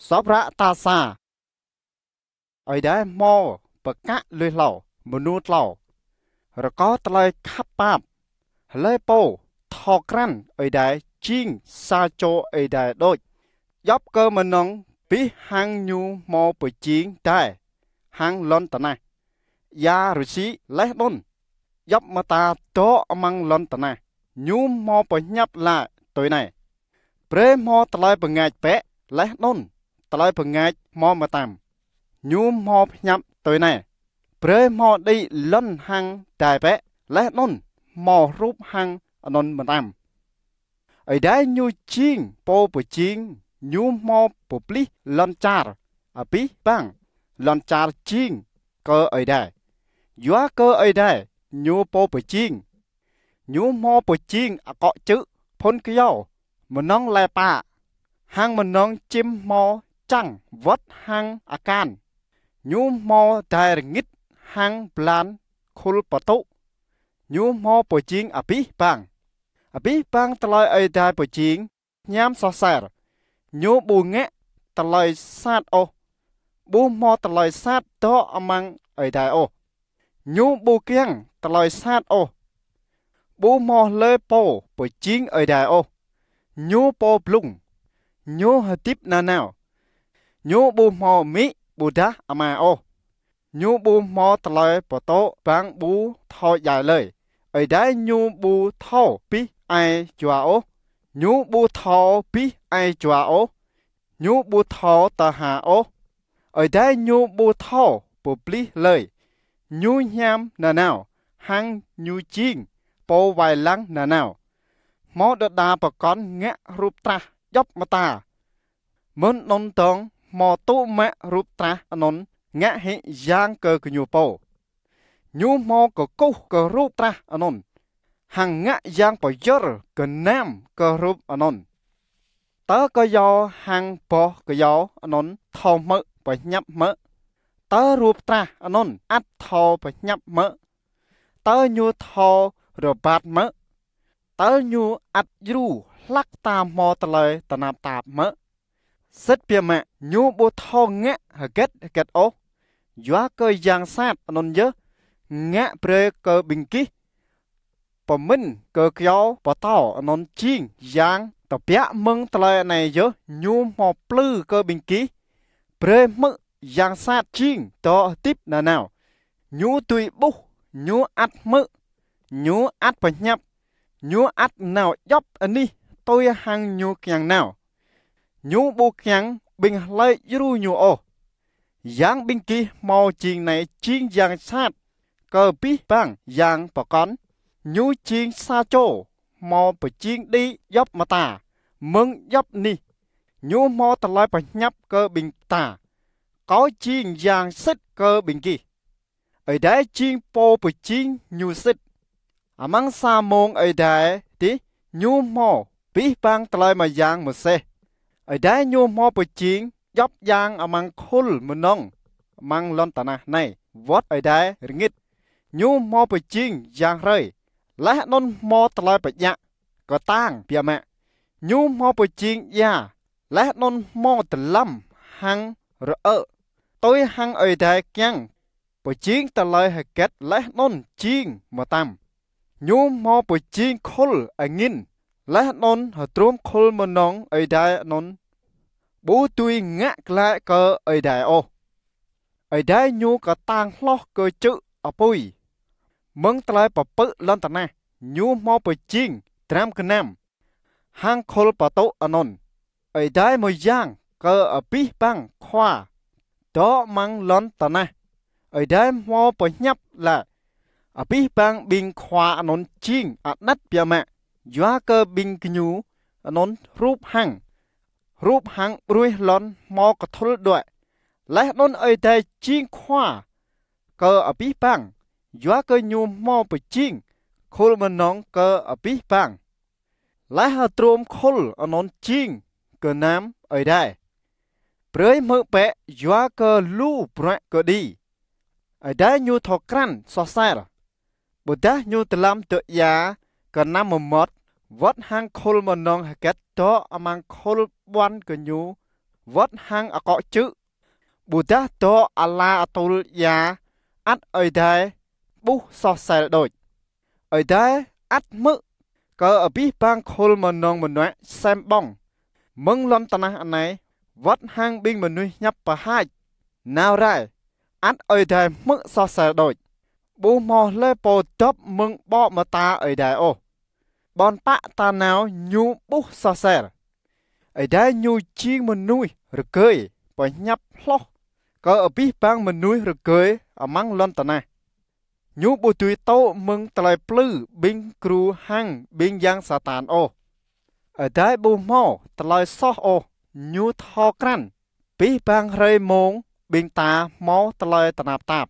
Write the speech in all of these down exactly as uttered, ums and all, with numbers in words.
Sŏp ră tal sa. Ơi Adai hmâo pơkă lui hlâo, mơnu tlâo. Rơkâo tơlơi khăp pap. Hlơi pô thâo krăn Ơi Adai jing sa čô Ơi Adai đôč. Djŏp kơ mơnơ̆ng abih hăng ñu hmâo pơjing dai hăng lŏn tơnah. Ia rơsĭ laih anŭn djŏp mơta dŏ amăng lŏn tơnah. Ñu hmâo pơhiăp laĭ tui anai: Brơi hmâo tơlơi bơngač bĕ, laih anŭn tơlơi bơngač hmâo mơtam. Ñu hmâo pơhiăp tui anai: Brơi hmâo đĭ lŏn hăng dai bĕ, laih anŭn hmâo hrup hăng anŭn mơtam. Ơi Adai ñu jing pô pơjing, ñu hmâo pơplih lŏn čar abih bang. Lŏn čar jing kơ Ơi Adai, yua kơ Ơi Adai ñu pô pơjing. Ñu hmâo pơjing akŏ čư̆, phŭn kơyâo, mơnơ̆ng lĕ pă, hăng mơnơ̆ng čim hmâo čang wơ̆t hăng akan. Ñu hmâo dai rơngit hăng blan khul pơtŭ. Ñu hmâo pơjing abih bang. Abih bang tơlơi Ơi Adai pơjing hiam soh ser. Ñu ƀu ngă tơlơi sat ôh. Ƀu hmâo tơlơi sat dŏ amăng Ơi Adai ôh. Ñu ƀu kiăng tơlơi sat ôh. Ƀu hmâo hlơi pô pơjing Ơi Adai ôh. Ñu pô blung. Ñu hơdip nanao. Ñu ƀu hmâo amĭ ƀôdah ama ôh. Ñu ƀu hmâo tơlơi pơtô bang ƀu thâo djai lơi. Ơi Adai ñu ƀu thâo abih ai jua ôh. Ñu ƀu thâo abih ai jua ôh. Ñu ƀu thâo tơha ôh. Ơi Adai ñu ƀu thâo pơplih lơi. Ñu hiam nanao, hăng ñu jing pô wai lăng nanao. Hmâo đơđa pơkŏn ngă hrup trah djŏp mơta. Mơ̆n anŭn dơ̆ng hmâo tŭ mă hrup trah anŭn ngă hĭ yang kơ gơñu pô. Ñu hmâo kơkuh kơ hrup trah anŭn, hăng ngă yang pơyơr gơnam kơ hrup anŭn. Tơ kơyâo hăng boh kơyâo anŭn thâo hmư̆ pơhiăp hmư̆. Tơ hrup trah anŭn ăt thâo pơhiăp hmư̆. Tơ ñu thâo rơbat hmư̆. Tơ ñu ăt djru hlăk ta hmâo tơlơi tơnap tap hmư̆. Sĭt biă mă, ñu ƀu thâo ngă hơget hơget ôh. Yua kơ yang sat anŭn yơh ngă brơi kơ ƀing gih pơmĭn kơ kơyâo pơtâo anŭn jing yang. Tơbiă mơ̆ng tơlơi anai yơh ñu hmâo plư kơ ƀing gih. Brơi hmư̆ yang sat jing dŏ hơdip nanao. Ñu dưi ƀuh, ñu ăt hmư̆, ñu ăt pơhiăp, ñu ăt nao djŏp anih tui hăng ñu kiăng nao. Ñu ƀu kiăng ƀing hlơi djru ñu ôh. Yang ƀing gih hmâo jing anai jing yang sat kơ abih bang yang pơkŏn. Ñu jing sa čô hmâo pơjing đĭ djŏp mơta mơ̆ng djŏp anih. Ñu hmâo tơlơi pơhiăp kơ ƀing ta. Kâo jing yang sĭt kơ ƀing gih. Ơi Adai jing pô pơjing ñu sĭt. Amăng sa mông Ơi Adai dih ñu hmâo abih bang tơlơi mơyang mơsêh. Ơi Adai ñu hmâo pơjing djŏp yang amăng khul mơnơ̆ng amăng lŏn tơnah anai wơ̆t Ơi Adai rơngit. Ñu hmâo pơjing yang hrơi, laih anŭn hmâo tơlơi pơdjă, kơtang biă mă. Ñu hmâo pơjing ia, laih anŭn hmâo dơlăm hăng rơ̆. Tui hăng Ơi Adai kiăng pơjing tơlơi hơget laih anŭn jing mơtam. Ñu hmâo pơjing khul angin, laih anŭn hơdrôm khul mơnơ̆ng Ơi Adai anŭn ƀu dưi ngă glaĭ kơ Ơi Adai ôh. Ơi Adai ñu kơtang hloh kơ čư̆ apui. Mơ̆ng tơlơi pơpư̆ lŏn tơnah, ñu hmâo pơjing dram gơnam hăng khul pơtŭ anŭn. Ơi Adai mơyang kơ abih bang khua dŏ amăng lŏn tơnah. Ơi Adai hmâo pơhiăp laĭ: Abih bang ƀing khua anŭn jing anet biă mă, yua kơ ƀing gơñu anŭn hrup hăng, hrup hăng bruih lŏn hmâo kơthul đuaĭ. Laih anŭn Ơi Adai jing khua kơ abih bang, yua kơ ñu hmâo pơjing khul mơnơ̆ng kơ abih bang. Laih hơdrôm khul anŭn jing gơnam Ơi Adai. Brơi hmư̆ bĕ yua kơ lu bruă kơđi. Ơi Adai ñu thâo krăn soh ser. Ƀôdah ñu dơlăm dơ̆ ia gơnam mơmŏt, wơ̆t hăng khul mơnơ̆ng hơget dŏ amăng khul ƀuăn gơñu wơ̆t hăng akŏ čư̆. Ƀôdah dŏ ala atur ia ăt Ơi Adai ƀuh soh sel đôč. Ơi Adai ăt hmư̆ kơ abih bang khul mơnơ̆ng mơnuă sem ƀơ̆ng mơ̆ng lŏn tơnah anai wơ̆t hăng ƀing mơnuih hiăp pơhač nao rai. Ăt Ơi Adai hmư̆ soh sel đôč. Ƀu hmâo hlơi pô dŏp mơ̆ng ƀô̆ mơta Ơi Adai ôh. Ƀơ̆n pă ta nao ñu ƀuh soh sel. Ơi Adai ñu jing mơnuih rơgơi pơhiăp hloh kơ abih bang mơnuih rơgơi amăng lŏn tơnah. Ñu ƀu dưi tŭ mơ̆ng tơlơi plư ƀing gru hăng ƀing yang Satan ôh. Ơi Adai ƀu hmâo tơlơi soh ôh, ñu thâo krăn abih bang hrơi mông ƀing ta hmâo tơlơi tơnap tap,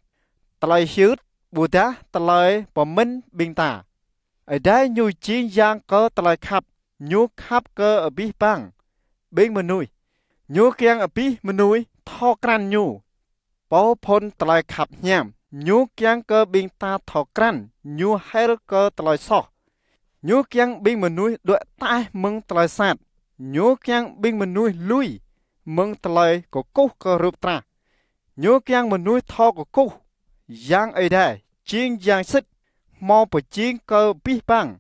tơlơi hyưt, ƀôdah tơlơi pơmĭn ƀing ta. Ơi Adai ñu jing yang kơ tơlơi khăp, ñu khăp kơ abih bang ƀing mơnuih. Ñu kiăng abih mơnuih thâo krăn ñu. Pô phŭn tơlơi khăp hiam, ñu kiăng kơ ƀing ta thâo krăn ñu hel kơ tơlơi soh. Ñu kiăng ƀing mơnuih đuaĭ ataih mơ̆ng tơlơi sat. Ñu kiăng ƀing mơnuih lui mơ̆ng tơlơi kơkuh kơ rup trah. Ñu kiăng mơnuih thâo kơkuh Yang Ơi Adai jing Yang sĭt, hmâo pơjing kơ abih bang,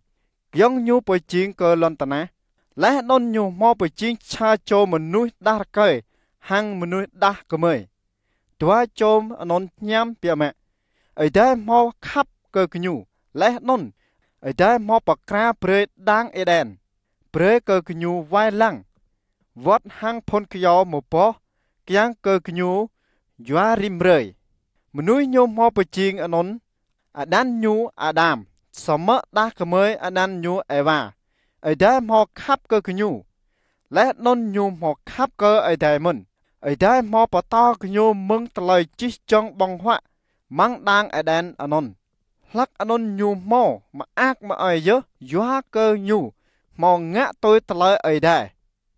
giŏng ñu pơjing kơ lŏn tơnah. Laih anŭn ñu hmâo pơjing sa čô mơnuih đah rơkơi hăng mơnuih đah kơmơi. Dua čô anŭn hiam biă mă. Ơi Adai hmâo khăp kơ gơñu. Laih anŭn Ơi Adai hmâo pơkra brơi đang Êđen, brơi kơ gơñu wai lăng wơ̆t hăng phŭn kơyâo mơboh kiăng kơ gơñu yua rĭm hrơi. Mơnuih ñu hmâo pơjing anŭn anăn ñu Adam, samơ̆ đah kơmơi anăn ñu Êwa. Ơi Adai hmâo khăp kơ gơñu. Laih anŭn ñu hmâo khăp kơ Ơi Adai mơ̆n. Ơi Adai hmâo pơtô gơñu mơ̆ng tơlơi čih čŏng ƀơ̆ng huă amăng đang Êđen anŭn. Hlăk anŭn ñu hmâo mơak mơai yơh yua kơ ñu hmâo ngă tui tơlơi Ơi Adai.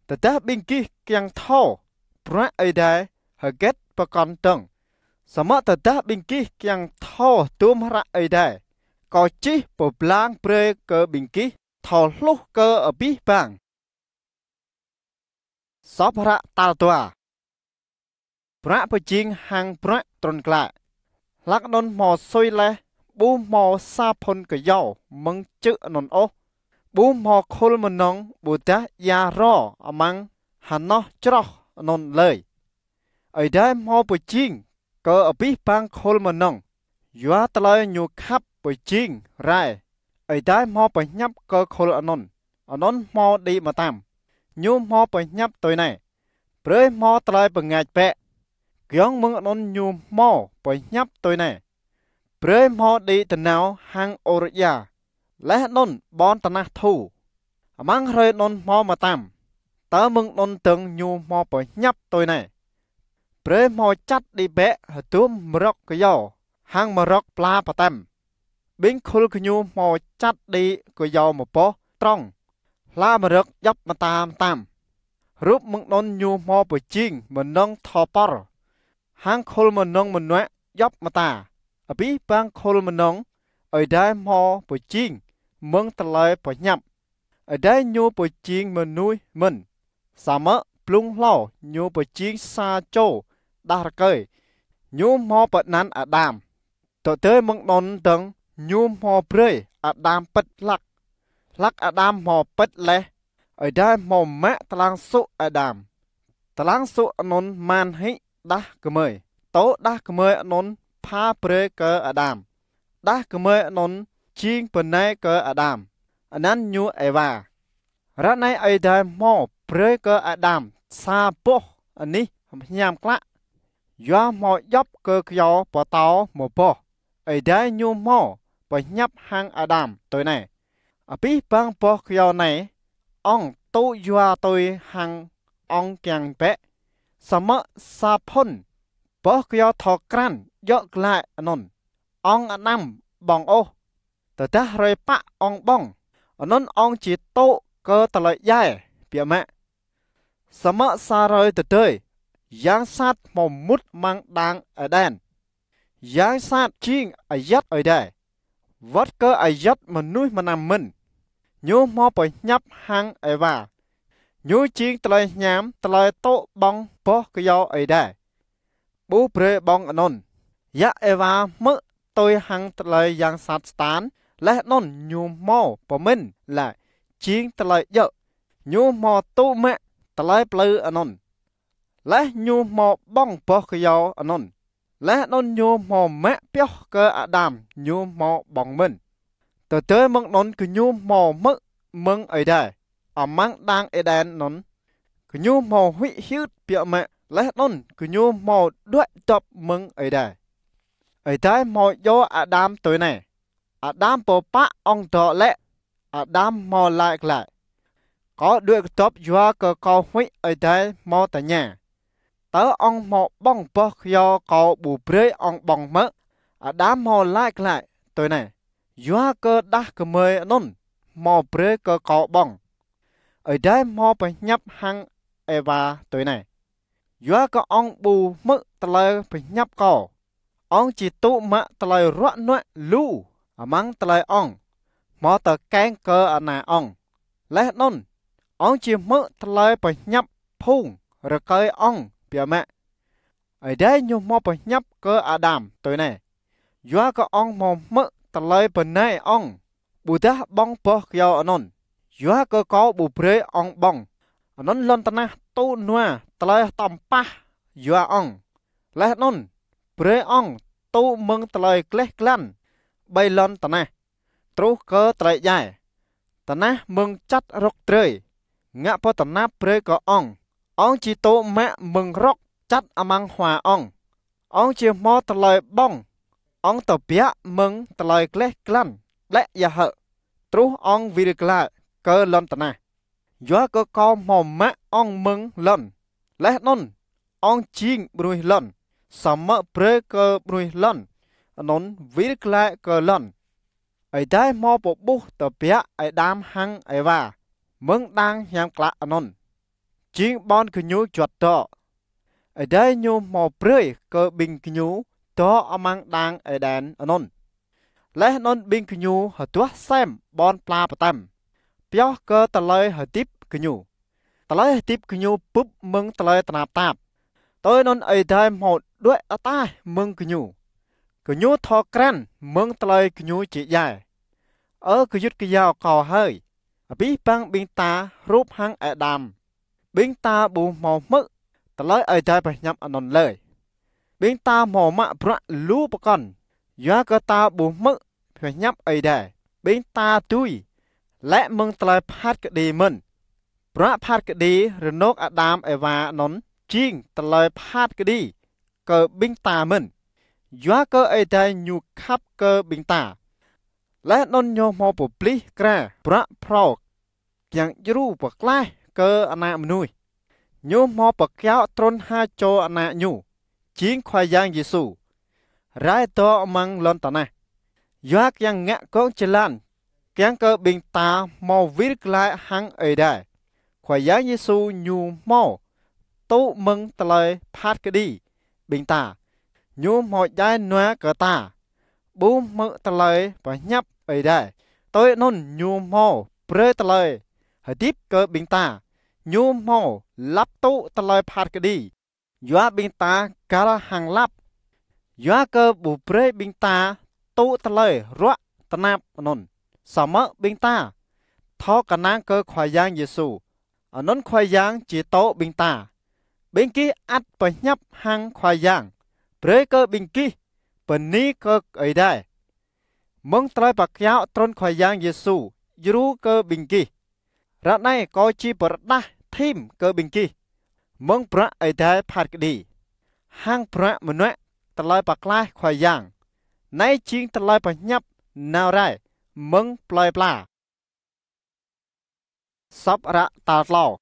Tơdah ƀing gih kiăng thâo bruă Ơi Adai hơget pơkŏn dơ̆ng, samơ̆ tơdah ƀing gih kiăng thâo hơdôm hră Ơi Adai, kâo čih pơblang brơi kơ ƀing gih thâo hluh kơ abih bang. Sŏp hră tal dua. Bruă pơjing hăng bruă trŭn glaĭ. Hlăk anŭn hmâo sui laih, ƀu hmâo sa phŭn kơyâo mơ̆ng čư̆ anŭn ôh. Ƀu hmâo khul mơnơ̆ng ƀôdah ia rô amăng hơnoh čroh anŭn lơi. Ơi Adai hmâo pơjing kơ abih bang khul mơnơ̆ng. Yua tơlơi ñu khăp pơjing rai, Ơi Adai hmâo pơhiăp kơ khul anŭn, anŭn hmâo đĭ mơtam. Ñu hmâo pơhiăp tui anai: Brơi hmâo tơlơi pơngač bĕ. Giŏng mơ̆ng anŭn ñu hmâo pơhiăp tui anai: Brơi hmâo đĭ tơnao hăng ur ia, laih anŭn ƀôn tơnah thu. Amăng hrơi anŭn hmâo mơtam, tơ mơ̆ng anŭn dơ̆ng ñu hmâo pơhiăp tui anai: Brơi hmâo čăt đĭ bĕ hơdôm mơrơ̆k kơyâo hăng mơrơ̆k pla pơtăm. Ƀing khul gơñu hmâo čăt đĭ kơyâo mơboh trong, hla mơrơ̆k djŏp mơta mơtam. Hrup mơ̆ng anŭn ñu hmâo pơjing mơnơ̆ng thâo pơr, hăng khul mơnơ̆ng mơnuă djŏp mơta. Abih bang khul mơnơ̆ng Ơi Adai hmâo pơjing mơ̆ng tơlơi pơhiăp. Ơi Adai ñu pơjing mơnuih mơ̆n, samơ̆ blung hlâo ñu pơjing sa čô đah rơkơi, ñu hmâo pơanăn Adam. Tơdơi mơ̆ng anŭn dơ̆ng ñu hmâo brơi Adam pĭt hlăk. Hlăk Adam hmâo pĭt laih, Ơi Adai hmâo mă tơlang sŭ Adam. Tơlang sŭ anŭn man hĭ đah kơmơi, tơl đah kơmơi anŭn pha brơi kơ Adam. Đah kơmơi anŭn jing bơnai kơ Adam, anăn ñu Êwa. Ră anai Ơi Adai hmâo brơi kơ Adam sa boh anih hiam klă. Yua hmâo djŏp kơ kơyâo pơtâo mơboh, Ơi Adai ñu hmâo pơhiăp hăng Adam tui anai: Abih bang boh kơyâo anai, ŏng tŭ yua tui hăng ŏng kiăng bĕ. Samơ̆ sa phŭn boh kơyâo thâo krăn djơ̆ glaĭ anŭn, ŏng anăm ƀơ̆ng ôh. Tơdah hrơi pă ŏng ƀơ̆ng, anŭn ŏng či tŭ kơ tơlơi djai biă mă. Samơ̆ sa hrơi tơdơi, yang sat hmâo mŭt amăng đang Êđen. Yang sat jing ayăt Ơi Adai, wơ̆t kơ ayăt mơnuih mơnam mơ̆n. Ñu hmâo pơhiăp hăng Êwa. Ñu jing tơlơi hiam, tơlơi tŭ ƀơ̆ng boh kơyâo Ơi Adai, ƀu brơi ƀơ̆ng anŭn. Yă Êwa hmư̆ tui hăng tơlơi yang sat Satan, laih anŭn ñu hmâo pơmĭn laĭ jing tơlơi djơ̆. Ñu hmâo tŭ mă tơlơi plư anŭn, laih ñu hmâo ƀơ̆ng boh kơyâo anŭn. Laih anŭn ñu hmâo mă pioh kơ Adam ñu hmâo ƀơ̆ng mơ̆n. Tơdơi mơ̆ng anŭn gơñu hmâo hmư̆ mơ̆ng Ơi Adai amăng đang Êđen anŭn. Gơñu hmâo huĭ hyưt biă mă, laih anŭn gơñu hmâo đuaĭ dŏp mơ̆ng Ơi Adai. Ơi Adai hmâo djru Adam tui anai: Adam, pơpă ŏng dŏ lĕ? Adam hmâo laĭ glaĭ: Kâo đuaĭ kơdŏp yua kơ kâo huĭ Ơi Adai hmâo tơña. Tơ ŏng hmâo ƀơ̆ng boh kơyâo kâo ƀu brơi ŏng ƀơ̆ng mơ̆? Adam hmâo laĭ glaĭ tui anai: Yua kơ đah kơmơi anŭn hmâo brơi kơ kâo ƀơ̆ng. Ơi Adai hmâo pơhiăp hăng Êwa tui anai: Yua kơ ŏng ƀu hmư̆ tơlơi pơhiăp kâo, ŏng či tŭ mă tơlơi ruă nuă lu amăng tơlơi ŏng hmâo tơkeng kơ ană ŏng. Laih anŭn ŏng či hmư̆ tơlơi pơhiăp phung rơkơi ŏng biă mă. Ơi Adai ñu hmâo pơhiăp kơ Adam tui anai: Yua kơ ŏng hmâo hmư̆ tơlơi bơnai ŏng ƀôdah ƀơ̆ng boh kơyâo anŭn, yua kơ kâo ƀu brơi ŏng ƀơ̆ng, anŭn lŏn tơnah tŭ nua tơlơi hơtŏm pah yua ŏng. Laih anŭn brơi ŏng tŭ mơ̆ng tơlơi gleh glan ƀơi lŏn tơnah truh kơ tơlơi djai. Tơnah mơ̆ng čăt rơ̆k drơi ngă pơtơnap brơi kơ ŏng. Ŏng či tŭ mă mơ̆ng rơ̆k čăt amăng hua ŏng. Ŏng či hmâo tơlơi ƀơ̆ng. Ŏng tơbiă mơ̆ng tơlơi gleh glan đĕ ia hơ̆, truh ŏng wir glaĭ kơ lŏn tơnah. Yua kơ kâo hmâo mă ŏng mơ̆ng lŏn, laih anŭn ŏng jing ƀruih lŏn, samơ̆ brơi kơ ƀruih lŏn anŭn wir glaĭ kơ lŏn. Ơi Adai hmâo pơƀuh tơbiă Adam hăng Êwa mơ̆ng đang hiam klă anŭn, jing ƀôn gơñu juăt dŏ. Ơi Adai ñu hmâo brơi kơ ƀing gơñu dŏ amăng đang Êđen anŭn. Laih anŭn ƀing gơñu hơduah sem ƀôn pla pơtăm pioh kơ tơlơi hơdip gơñu. Tơlơi hơdip gơñu bưp mơ̆ng tơlơi tơnap tap. Tui anŭn Ơi Adai hmâo đuaĭ ataih mơ̆ng gơñu. Gơñu thâo krăn mơ̆ng tơlơi gơñu či djai. Ơ gơyut gơyâo kâo hơi, abih bang ƀing ta hrup hăng Adam, ƀing ta ƀu hmâo hmư̆ tơlơi Ơi Adai pơhiăp anŭn lơi. Ƀing ta hmâo mă bruă lu pơkŏn, yua kơ ta ƀu hmư̆ pơhiăp Ơi Adai. Ƀing ta dưi lĕ mơ̆ng tơlơi phat kơđi mơ̆n. Bruă phat kơđi rơnŭk Adam Êwa anŭn jing tơlơi phat kơđi kơ ƀing ta mơ̆n. Yua kơ Ơi Adai ñu khăp kơ ƀing ta, laih anŭn ñu hmâo pơplih kra bruă phrâo kiăng djru pơklaih kơ ană mơnuih. Ñu hmâo pơkiaŏ trŭn ha čô Ană ñu, jing Khua Yang Yêsu, rai dŏ amăng lŏn tơnah, yua kiăng ngă gơ̆ng jơlan, kiăng kơ ƀing ta hmâo wir glaĭ hăng Ơi Adai. Khua Yang Yêsu ñu hmâo tŭ mơ̆ng tơlơi phat kơđi ƀing ta. Ñu hmâo djai nua kơ ta ƀu hmư̆ tơlơi pơhiăp Ơi Adai. Tui anŭn ñu hmâo brơi tơlơi hơdip kơ ƀing ta. Ñu hmâo lăp tŭ tơlơi phat kơđi yua ƀing ta găl hăng lăp. Yua kơ ƀu brơi ƀing ta tŭ tơlơi ruă tơnap anŭn, samơ̆ ƀing ta thâo kơnang kơ Khua Yang Yêsu, anŭn Khua Yang či tŭ ƀing ta. Ƀing gih ăt pơhiăp hăng Khua Yang, brơi kơ ƀing gih bơni kơ Ơi Adai mơ̆ng tơlơi pơkiaŏ trŭn Khua Yang Yêsu djru kơ ƀing gih. Ră anai kâo či pơrơđah thim kơ ƀing gih mơ̆ng bruă Ơi Adai phat kơđi hăng bruă mơnuă tơlơi pơklaih Khua Yang. Anai jing tơlơi pơhiăp nao rai mơ̆ng plơi pla. Sŏp hră tal tlâo.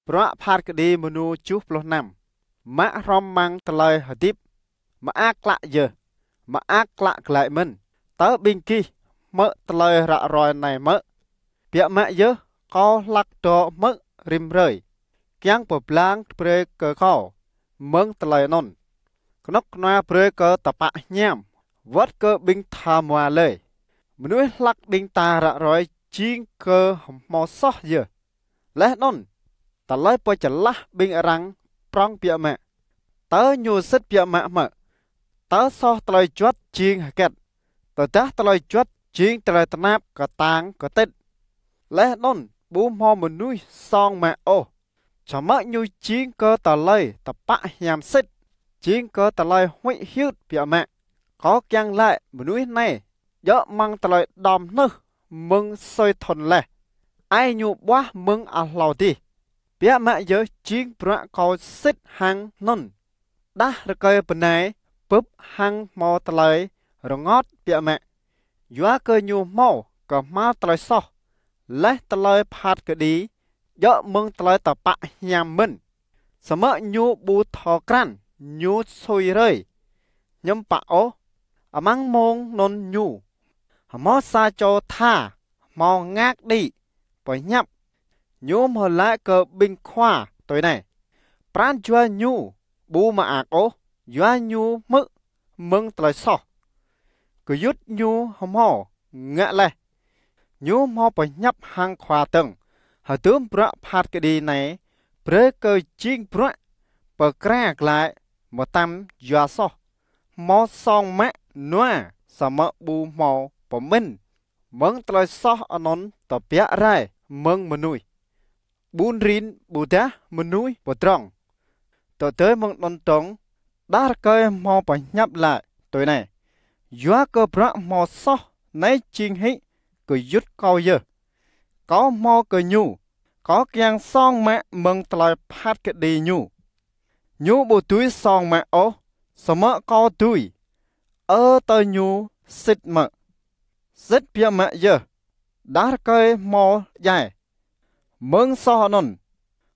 Bruă phat kơđi mơnu tơjuh pluh năm. Mă hrŏm amăng tơlơi hơdip. Mơak klă yơh, mơak klă glaĭ mơ̆n. Tơ ƀing gih hmư̆ tơlơi ră ruai anai mơ̆? Biă mă yơh kâo hlak dŏ hmư̆ rĭm hrơi, kiăng pơblang brơi kơ kâo mơ̆ng tơlơi anŭn. Kơnuk kơnua brơi kơ tơpă hiam, wơ̆t kơ ƀing tha hmua lơi. Mơnuih hlak ƀing ta ră ruai jing kơ hmâo soh yơh. Laih anŭn, tơlơi pơčơlah ƀing arăng prŏng biă mă. Tơ ñu sĭt biă mă hmư̆, tơ soh tơlơi juăt jing hơget, tơdah tơlơi juăt jing tơlơi tơnap kơtang kơtit. Laih anŭn ƀu hmâo mơnuih song mă ôh, samơ̆ ñu jing kơ tơlơi tơpă hiam sĭt, jing kơ tơlơi huĭ hyưt biă mă. Kâo kiăng laĭ mơnuih anai djơ̆ amăng tơlơi đom hnưh mơ̆ng sui thŭn laih, ai ñu ƀuah mơ̆ng ahlâo dih. Biă mă yơh jing bruă kâo sĭt hăng anŭn. Đah rơkơi bơnai bưp hăng hmâo tơlơi rơngot biă mă. Yua kơ ñu hmâo kơhma̱l tơlơi soh, laih tơlơi phat kơđi djơ̆ mơ̆ng tơlơi tơpă hiam mơ̆n. Samơ̆ ñu ƀu thâo krăn ñu sui rơi hiư̆m pă ôh. Amăng mông anŭn ñu hmâo sa čô tha hmâo ngă đĭ pơhiăp. Ñu hmâo laĭ kơ ƀing khua tui anai: Pran jua ñu ƀu mơak ôh, yua ñu hmư̆ mơ̆ng tơlơi soh. Gơyut ñu hmâo ngă laih. Ñu hmâo pơhiăp hăng khua dơ̆ng: Hơdôm bruă phat kơđi anai brơi kơ jing bruă pơkra glaĭ mơtam yua soh. Hmâo song mă nua samơ̆ ƀu hmâo pơmĭn mơ̆ng tơlơi soh anŭn tơbiă rai mơ̆ng mơnuih, ƀun rin ƀôdah mơnuih pơdrŏng. Tơdơi mơ̆ng anŭn dơ̆ng, đah rơkơi hmâo pơhiăp laĭ tui anai: Yua kơ bruă hmâo soh anai jing hĭ gơyut kâo yơh. Kâo hmâo kơ ñu, kâo kiăng song mă mơ̆ng tơlơi phat kơđi ñu. Ñu ƀu dưi song mă ôh, samơ̆ kâo dưi. Ơ tơ ñu sĭt mơ̆. Sĭt biă mă yơh, đah rơkơi hmâo djai. Mơ̆ng soh anŭn,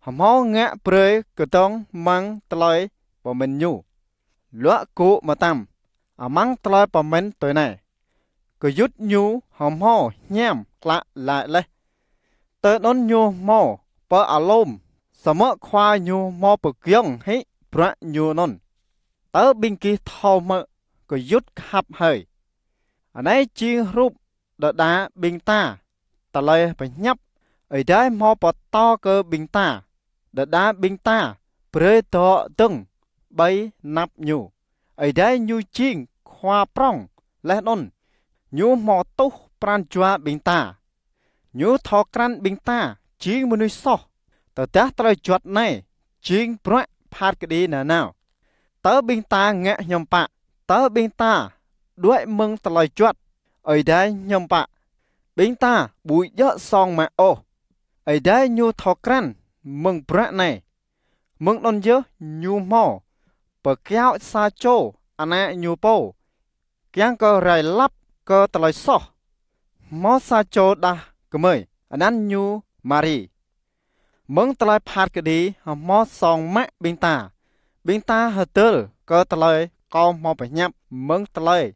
hmâo ngă brơi kơdơ̆ng amăng tơlơi pơmĭn ñu. Luă gŭ mơtam amăng tơlơi pơmĭn tui anai: Gơyut ñu hmâo hiam klă laĭ laih. Tơ anŭn ñu hmâo pơ alum, samơ̆ khua ñu hmâo pơgiŏng hĭ bruă ñu anŭn. Tơ ƀing gih thâo hmư̆ gơyut khăp hơi. Anai jing hrup đơđa ƀing ta tơlơi pơhiăp Ơi Adai hmâo pơtô kơ ƀing ta. Đơđa ƀing ta brơi dŏ dơ̆ng ƀơi anăp ñu. Ơi Adai ñu jing khua prŏng laih anŭn ñu hmâo tuh pran jua ƀing ta. Ñu thâo krăn ƀing ta jing mơnuih soh, tơdah tơlơi juăt anai jing bruă phat kơđi nanao. Tơ ƀing ta ngă hiư̆m pă, tơ ƀing ta đuaĭ mơ̆ng tơlơi juăt, Ơi Adai hiư̆m pă, ƀing ta ƀu djơ̆ song mă ôh. Ơi Adai ñu thâo krăn mơ̆ng bruă anai. Mơ̆ng anŭn yơh ñu hmâo pơkiaŏ sa čô ană ñu pô, kiăng kơ rai lăp kơ tơlơi soh. Hmâo sa čô đah kơmơi, anăn ñu Mari. Mơ̆ng tơlơi phat kơđi hmâo song mă ƀing ta. Ƀing ta hơdơr kơ tơlơi kâo hmâo pơhiăp mơ̆ng tơlơi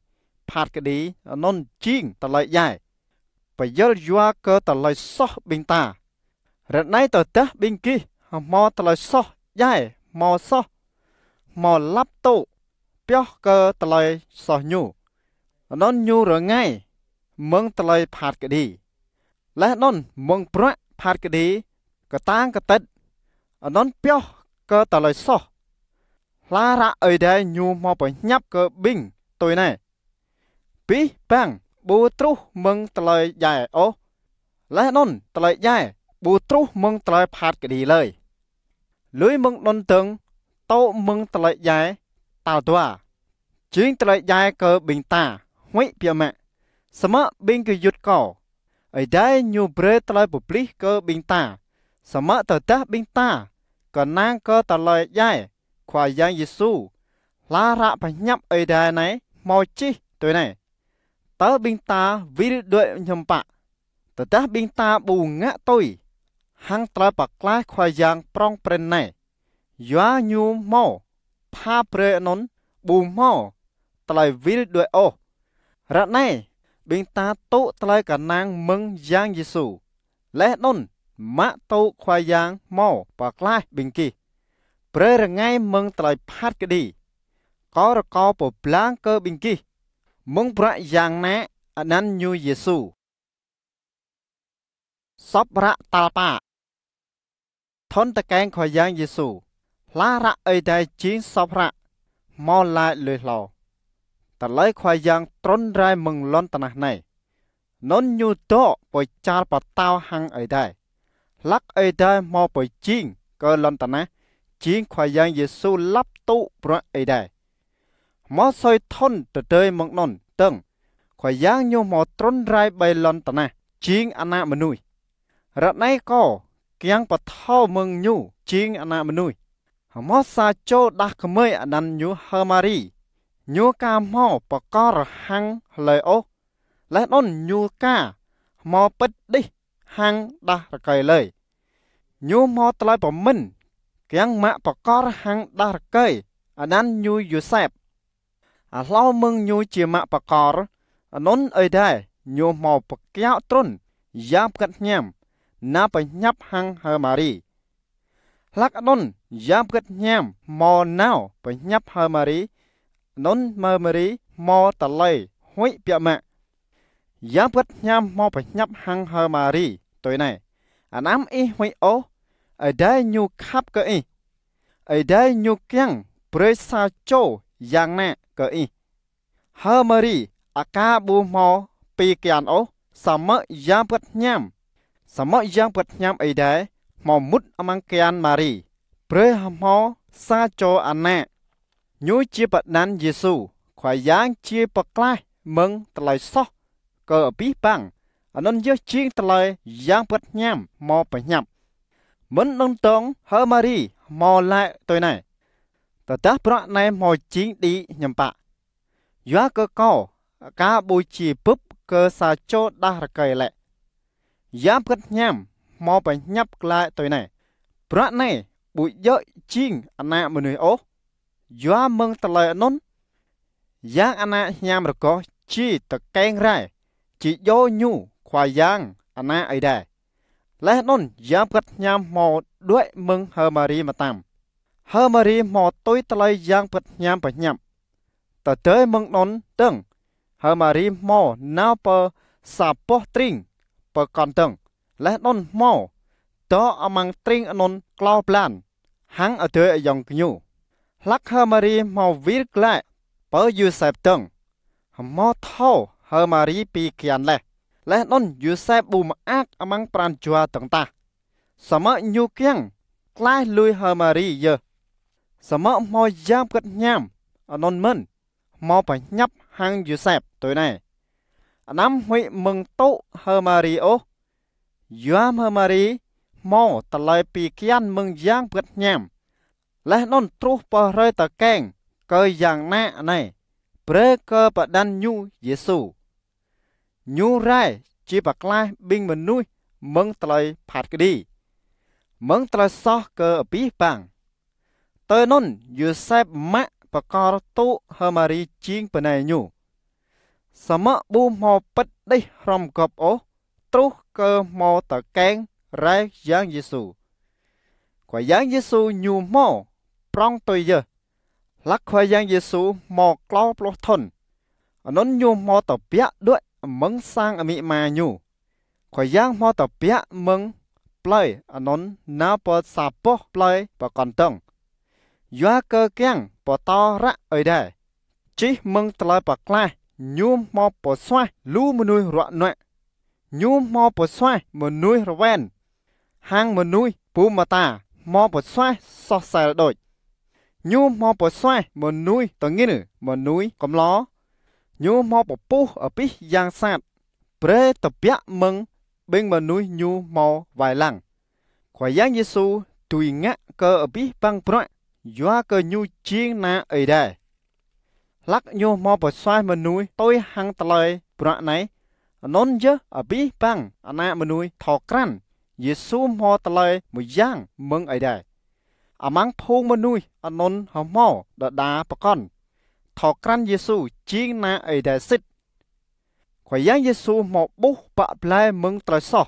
phat kơđi anŭn jing tơlơi djai. Pơyơr yua kơ tơlơi soh ƀing ta. Ră anai tơdah ƀing gih hmâo tơlơi soh djai hmâo soh, hmâo lăp tŭ pioh kơ tơlơi soh ñu, anŭn ñu rơngai mơ̆ng tơlơi phat kơđi. Laih anŭn mơ̆ng bruă phat kơđi kơtang kơtit, anŭn pioh kơ tơlơi soh. Hla ră Ơi Adai ñu hmâo pơhiăp kơ ƀing tui anai: Abih bang ƀu truh mơ̆ng tơlơi djai ôh. Laih anŭn tơlơi djai ƀu truh mơ̆ng tơlơi phat kơđi lơi. Lui mơ̆ng anŭn dơ̆ng, tŏ mơ̆ng tơlơi djai tal dua, jing tơlơi djai kơ ƀing ta huĭ biă mă. Samơ̆ ƀing gơyut kâo, Ơi Adai ñu brơi tơlơi pơplih kơ ƀing ta. Samơ̆ tơdah ƀing ta kơnang kơ tơlơi djai Khua Yang Yêsu, hla ră pơhiăp Ơi Adai anai hmâo čih tui anai: Tơ ƀing ta wĭl đuaĭ hiư̆m pă, tơdah ƀing ta ƀu ngă tui hăng tơlơi pơklaih Khua Yang prŏng prin anai, yua ñu hmâo pha brơi anŭn ƀu hmâo tơlơi wĭl đuaĭ ôh. Ră anai, ƀing ta tŭ tơlơi kơnang mơ̆ng Yang Yêsu. Laih anŭn mă tŭ Khua Yang hmâo pơklaih ƀing gih, brơi rơngai mơ̆ng tơlơi phat kơđi. Kâo rơkâo pơblang kơ ƀing gih mơ̆ng bruă Yang Ană anăn ñu Yêsu. Sŏp hră tal pă. Thŭn tơkeng Khua Yang Yêsu, hla hră Ơi Adai jing sop hră, hmâo laĭ lui hlâo: Tơlơi Khua Yang trŭn rai mơ̆ng lŏn tơnah anai, anŭn Ñu dŏ pơčal pơtao hăng Ơi Adai. Hlăk Ơi Adai hmâo pơjing kơ lŏn tơnah, jing Khua Yang Yêsu lăp tŭ bruă Ơi Adai. Hmâo sui thŭn tơdơi mơ̆ng anŭn dơ̆ng, Khua Yang Ñu hmâo trŭn rai ƀơi lŏn tơnah, jing Ană mơnuih. Ră anai kâo kiăng pơthâo mơ̆ng Ñu jing Ană mơnuih. Hmâo sa čô đah kơmơi anăn ñu H'Mari. Ñu ka hmâo pơkor hăng hlơi ôh, laih anŭn ñu ka hmâo pĭt đih hăng đah rơkơi lơi. Ñu hmâo tơlơi pơmĭn kiăng mă pơkor hăng đah rơkơi anăn ñu Yôsep. Hlâo mơ̆ng ñu či mă pơkor, anŭn Ơi Adai Ñu hmâo pơkiaŏ trŭn Yang Bơngăt Hiam nao pơhiăp hăng H'Mari. Hlăk anŭn Yang Bơngăt Hiam hmâo nao pơhiăp H'Mari, anŭn H'Mari hmâo tơlơi huĭ biă mă. Yang Bơngăt Hiam hmâo pơhiăp hăng H'Mari tui anai: Anăm ih huĭ ôh, Ơi Adai Ñu khăp kơ ih. Ơi Adai Ñu kiăng brơi sa čô yang nă kơ ih. H'Mari aka ƀu hmâo pi kian ôh, samơ̆ Yang Bơngăt Hiam, samơ̆ Yang Bơngăt Hiam Ơi Adai hmâo mŭt amăng kian Mari, brơi hmâo sa čô ană. Ñu či pơanăn Yêsu. Khua Yang či pơklaih mơ̆ng tơlơi soh kơ abih bang, anŭn yơh jing tơlơi Yang Bơngăt Hiam hmâo pơhiăp. Mơ̆n anŭn dơ̆ng, H'Mari hmâo laĭ tui anai: Tơdah bruă anai hmâo jing đĭ hiư̆m pă? Yua kơ kâo aka ƀu či bưp kơ sa čô đah rơkơi lĕ. Yang Bơngăt Hiam hmâo pơhiăp glaĭ tui anai: Bruă anai ƀu djơ̆ jing Ană mơnuih ôh. Yua mơ̆ng tơlơi anŭn, Yang Ană Hiam Rơgoh či tơkeng rai, či djơ̆ Ñu Khua Yang Ană Ơi Adai. Laih anŭn Yang Bơngăt Hiam hmâo đuaĭ mơ̆ng H'Mari mơtam. H'Mari hmâo tui tơlơi Yang Bơngăt Hiam pơhiăp. Tơdơi mơ̆ng anŭn dơ̆ng, H'Mari hmâo nao pơ sa boh tring pơkŏn dơ̆ng, laih anŭn hmâo dŏ amăng tring anŭn klâo blan hăng adơi ayŏng gơñu. Hlăk H'Mari hmâo wir glaĭ pơ Yôsep dơ̆ng, hmâo thâo H'Mari pi kian laih, laih anŭn Yôsep ƀu mơak amăng pran jua dơ̆ng tah. Samơ̆ ñu kiăng klaih lui H'Mari yơh. Samơ̆ hmâo Yang Bơngăt Hiam anŭn mơ̆n hmâo pơhiăp hăng Yôsep tui anai: Anăm huĭ mơ̆ng tŭ H'Mari ôh. Yua H'Mari hmâo tơlơi pi kian mơ̆ng Yang Bơngăt Hiam, laih anŭn truh pơ hrơi tơkeng kơ yang nă anai, brơi kơ pơanăn Ñu Yêsu. Ñu rai či pơklaih ƀing mơnuih mơ̆ng tơlơi phat kơđi, mơ̆ng tơlơi soh kơ abih bang. Tui anŭn Yôsep mă pơkor tŭ H'Mari jing bơnai ñu. Samơ̆ ƀu hmâo pĭt đih hrŏm gŏp ôh, truh kơ hmâo tơkeng rai Yang Yêsu. Khua Yang Yêsu Ñu hmâo prŏng tui yơh. Hlăk Khua Yang Yêsu hmâo klâo pluh thŭn, anŭn Ñu hmâo tơbiă đuaĭ mơ̆ng sang amĭ ama Ñu. Khua Yang hmâo tơbiă mơ̆ng plơi anŭn nao pơ sa boh plơi pơkŏn dơ̆ng. Yua kơ kiăng pơtô hră Ơi Adai, čih mơ̆ng tơlơi pơklaih Ñu hmâo pơsuaih lu mơnuih ruă nuă. Ñu hmâo pơsuaih mơnuih rơwen, hăng mơnuih ƀum mơta hmâo pơsuaih soh sel đôč. Ñu hmâo pơsuaih mơnuih tơngil, mơnuih kơmlô. Ñu hmâo pơpuh abih yang sat, brơi tơbiă mơ̆ng ƀing mơnuih Ñu hmâo wai lăng. Khua Yang Yêsu dưi ngă kơ abih bang bruă, yua kơ Ñu jing Ană Ơi Adai. Hlăk Ñu hmâo pơsuaih mơnuih tui hăng tơlơi bruă anai, anŭn yơh abih bang ană mơnuih thâo krăn Yêsu hmâo tơlơi mơyang mơ̆ng Ơi Adai. Amăng phung mơnuih anŭn hmâo đơđa pơkŏn thâo krăn Yêsu jing Ană Ơi Adai sĭt. Khua Yang Yêsu hmâo ƀuh bă blai mơ̆ng tơlơi soh.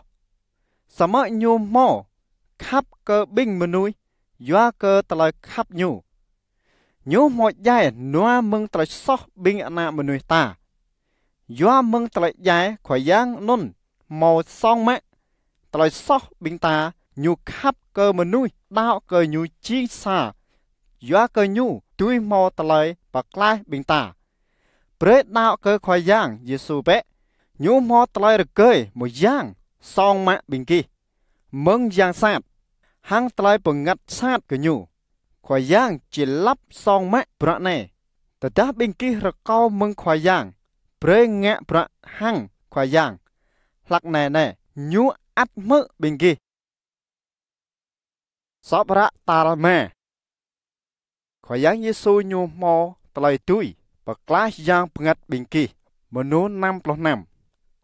Samơ̆ Ñu hmâo khăp kơ ƀing mơnuih yua kơ tơlơi khăp Ñu. Ñu hmâo djai nua mơ̆ng tơlơi soh ƀing ană mơnuih ta. Yua mơ̆ng tơlơi djai Khua Yang anŭn hmâo song mă tơlơi soh ƀing ta Ñu khăp kơ mơnuih đaŏ kơ Ñu jing sa, yua kơ Ñu dưi hmâo tơlơi pơklaih ƀing ta. Brơi đaŏ kơ Khua Yang Yêsu bĕ, Ñu hmâo tơlơi rơgơi mơyang song mă ƀing gih mơ̆ng yang sat, hăng tơlơi bơngăt sat gơñu. Khua Yang či lăp song mă bruă anai. Tơdah ƀing gih rơkâo mơ̆ng Khua Yang, brơi ngă bruă hăng Khua Yang, hlăk anai nê, Ñu ăt hmư̆ ƀing gih. Sŏp hră tal rơma. Khua Yang Yêsu Ñu hmâo tơlơi dưi pơklaih Yang Bơngăt ƀing gih, mơnô năm pluh năm.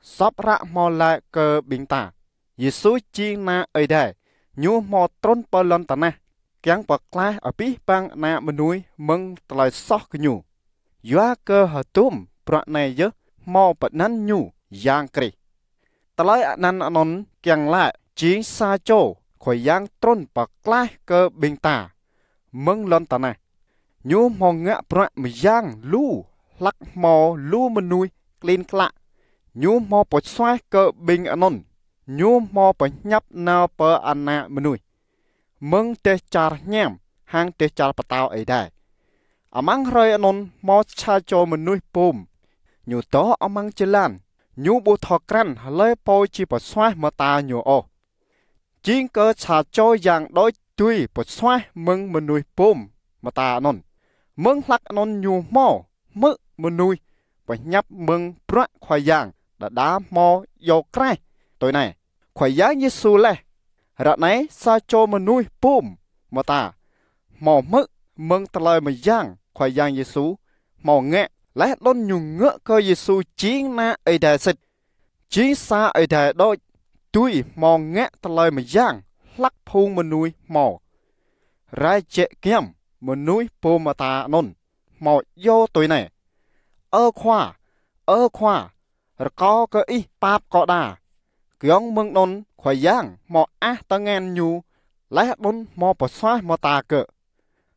Sŏp hră hmâo laĭ kơ ƀing ta, Yêsu jing Ană Ơi Adai, Ñu hmâo trŭn pơ lŏn tơnah, kiăng pơklaih abih bang ană mơnuih mơ̆ng tơlơi soh gơñu. Yua kơ hơdôm bruă anai yơh hmâo pơanăn Ñu Yang Krist. Tơlơi anăn anŭn kiăng laĭ jing sa čô Khua Yang trŭn pơklaih kơ ƀing ta mơ̆ng lŏn tơnah. Ñu hmâo ngă bruă mơyang lu hlăk hmâo lu mơnuih klin klă. Ñu hmâo pơsuaih kơ ƀing anŭn Ñu hmâo pơhiăp nao pơ ană mơnuih mơ̆ng dêh čar hiam hăng dêh čar pơtao Ơi Adai. Amăng hrơi anŭn hmâo sa čô mơnuih bum. Ñu dŏ amăng jơlan, ñu ƀu thâo krăn hlơi pô či pơsuaih mơta ñu ôh. Jing kơ sa čô yang đôč dưi pơsuaih mơ̆ng mơnuih bum mơta anŭn. Mơ̆ng hlăk anŭn ñu hmâo hmư̆ mơnuih pơhiăp mơ̆ng bruă Khua Yang đơđa hmâo iâu kraih tui anai: Khua Yang Yêsu laih. Ră anai sa čô mơnuih bum mơta hmâo hmư̆ mơ̆ng tơlơi mơyang Khua Yang Yêsu hmâo ngă, laih anŭn ñu ngă kơ Yêsu jing Ană Ơi Adai sĭt, jing sa Ơi Adai đôč, dưi hmâo ngă tơlơi mơyang hlăk phung mơnuih hmâo. Rai jĕ giăm, mơnuih bum mơta anŭn hmâo iâu tui anai: Ơ Khua, ơ Khua, rơkâo kơ Ih pap kâo đa. Giŏng mơ̆ng anŭn Khua Yang hmâo ăh tơngan ñu, laih anŭn hmâo pơsuaih mơta gơ̆.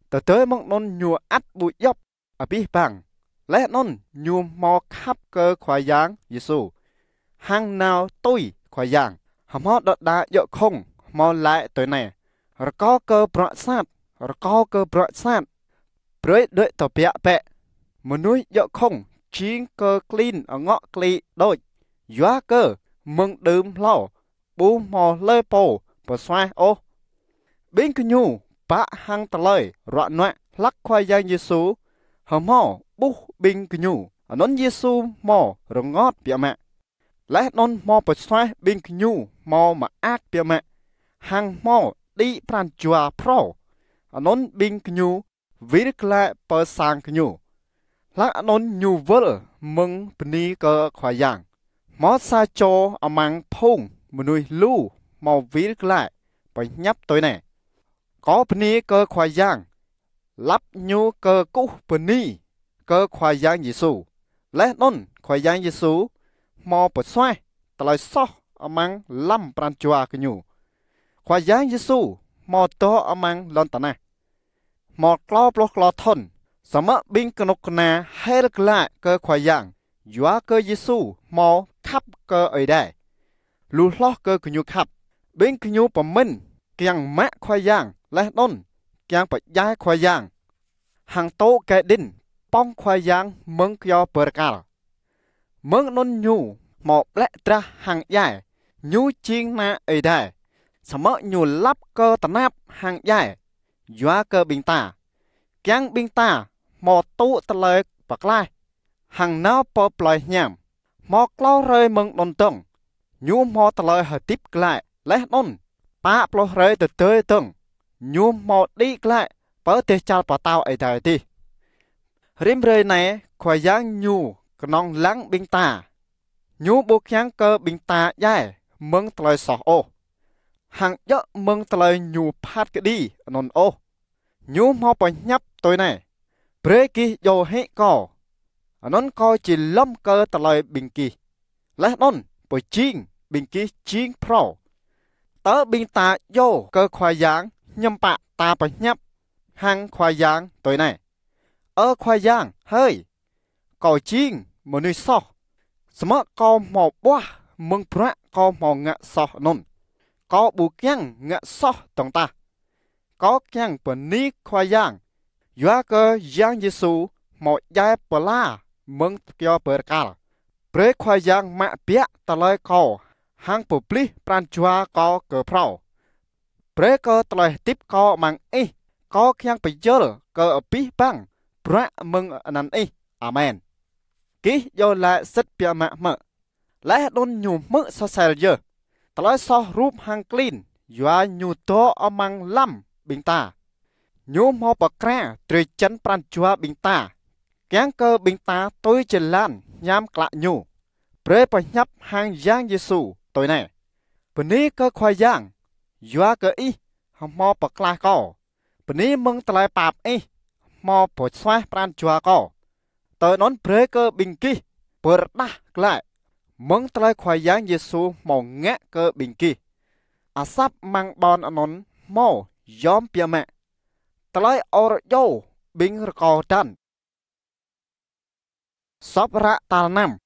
Tơdơi mơ̆ng anŭn ñu ăt ƀu djŏp abih bang, laih anŭn ñu hmâo khăp kơ Khua Yang Yêsu, hăng nao tui Khua Yang. Hmâo đơđa djŏ khŏng hmâo laĭ tui anai: Rơkâo kơ bruă sat, rơkâo kơ bruă sat, brơi đuaĭ tơbiă bĕ. Mơnuih djŏ khŏng jing kơ klin angŏ klĭ đôč, yua kơ mơ̆ng đưm hlâo ƀu hmâo hlơi pô pơsuaih ôh. Ƀing gơñu bă hăng tơlơi ruă nuă hlăk Khua Yang Yêsu hmâo ƀuh ƀing gơñu, anŭn Yêsu hmâo rơngot biă mă. Laih anŭn hmâo pơsuaih ƀing gơñu hmâo mơak biă mă, hăng hmâo đĭ pran jua phrâo. Anŭn ƀing gơñu wir glaĭ pơ sang gơñu. Hlăk anŭn ñu wơl mơ̆ng bơni kơ Khua Yang. Hmâo sa čô amăng phung mơnuih lu hmâo wir glaĭ pơhiăp tui anai: Kâo bơni kơ Khua Yang. Lăp ñu kơkuh bơni kơ Khua Yang Yêsu. Laih anŭn Khua Yang Yêsu hmâo pơsuaih tơlơi soh amăng lăm pran jua gơñu. Khua Yang Yêsu hmâo dŏ amăng lŏn tơnah hmâo klâo pluh klâo thŭn. Samơ̆ ƀing kơnuk kơna hel glaĭ kơ Khua Yang, yua kơ Yêsu hmâo khăp kơ Ơi Adai, lu hloh kơ gơñu khăp. Ƀing gơñu pơmĭn kiăng mă Khua Yang, laih anŭn kiăng pơdjai Khua Yang, hăng tŭ kơđĭn pŏng Khua Yang mơ̆ng kơyâo bơrkal. Mơ̆ng anŭn ñu hmâo ƀlĕ drah hăng djai, ñu jing Ană Ơi Adai. Samơ̆ ñu lăp kơ tơnap hăng djai yua kơ ƀing ta, kiăng ƀing ta hmâo tŭ tơlơi pơklaih, hăng nao pơ plơi hiam. Hmâo klâo hrơi mơ̆ng anŭn dơ̆ng, ñu hmâo tơlơi hơdip glaĭ, laih anŭn pă pluh hrơi tơdơi dơ̆ng, ñu hmâo đĭ glaĭ pơ dêh čar pơtao Ơi Adai adih. Rĭm hrơi anai Khua Yang ñu kơnơ̆ng lăng ƀing ta. Ñu ƀu kiăng kơ ƀing ta djai mơ̆ng tơlơi soh ôh, hăng djơ̆ mơ̆ng tơlơi ñu phat kơđi anŭn ôh. Ñu hmâo pơhiăp tui anai: Brơi gih djru hĭ kâo, anŭn kâo či lŏm kơ tơlơi ƀing gih, laih anŭn pơjing ƀing gih jing phrâo. Tơl ƀing ta djru kơ Khua Yang, hiư̆m pă ta pơhiăp hăng Khua Yang tui anai: Ơ Khua Yang hơi, kâo jing mơnuih soh, samơ̆ kâo hmâo ƀuah mơ̆ng bruă kâo hmâo ngă soh anŭn. kâo ƀu kiăng ngă soh dơ̆ng tah. Kâo kiăng bơni Khua Yang, yua kơ Yang Yêsu hmâo djai pơala mơ̆ng kơyâo bơrkal. Brơi Khua Yang mă biă tơlơi kâo hăng pơplih pran jua kâo kơ phrâo. Brơi kơ tơlơi hơdip kâo amăng Ih, kâo kiăng pơyơr kơ abih bang bruă mơ̆ng anăn Ih. Amen. Gih iâu laĭ sĭt biă mă hmư̆. Laih anŭn ñu hmư̆ sơsel yơh. Tơlơi soh rup hăng klin, yua ñu dŏ amăng lăm ƀing ta. Ñu hmâo pơkra drơi jăn pran jua ƀing ta, kiăng kơ ƀing ta tui jơlan hiam klă ñu. Brơi pơhiăp hăng Yang Yêsu tui anai: Bơni kơ Khua Yang, yua kơ Ih hmâo pơklaih kâo. Bơni mơ̆ng tơlơi pap Ih hmâo pơsuaih pran jua kâo. Tui anŭn brơi kơ ƀing gih pơrơđah glaĭ mơ̆ng tơlơi Khua Yang Yêsu hmâo ngă kơ ƀing gih. Asăp amăng ƀôn anŭn hmâo yôm biă mă. Tơlơi ôr iâu ƀing rơkâo dăn. Sŏp hră tal năm.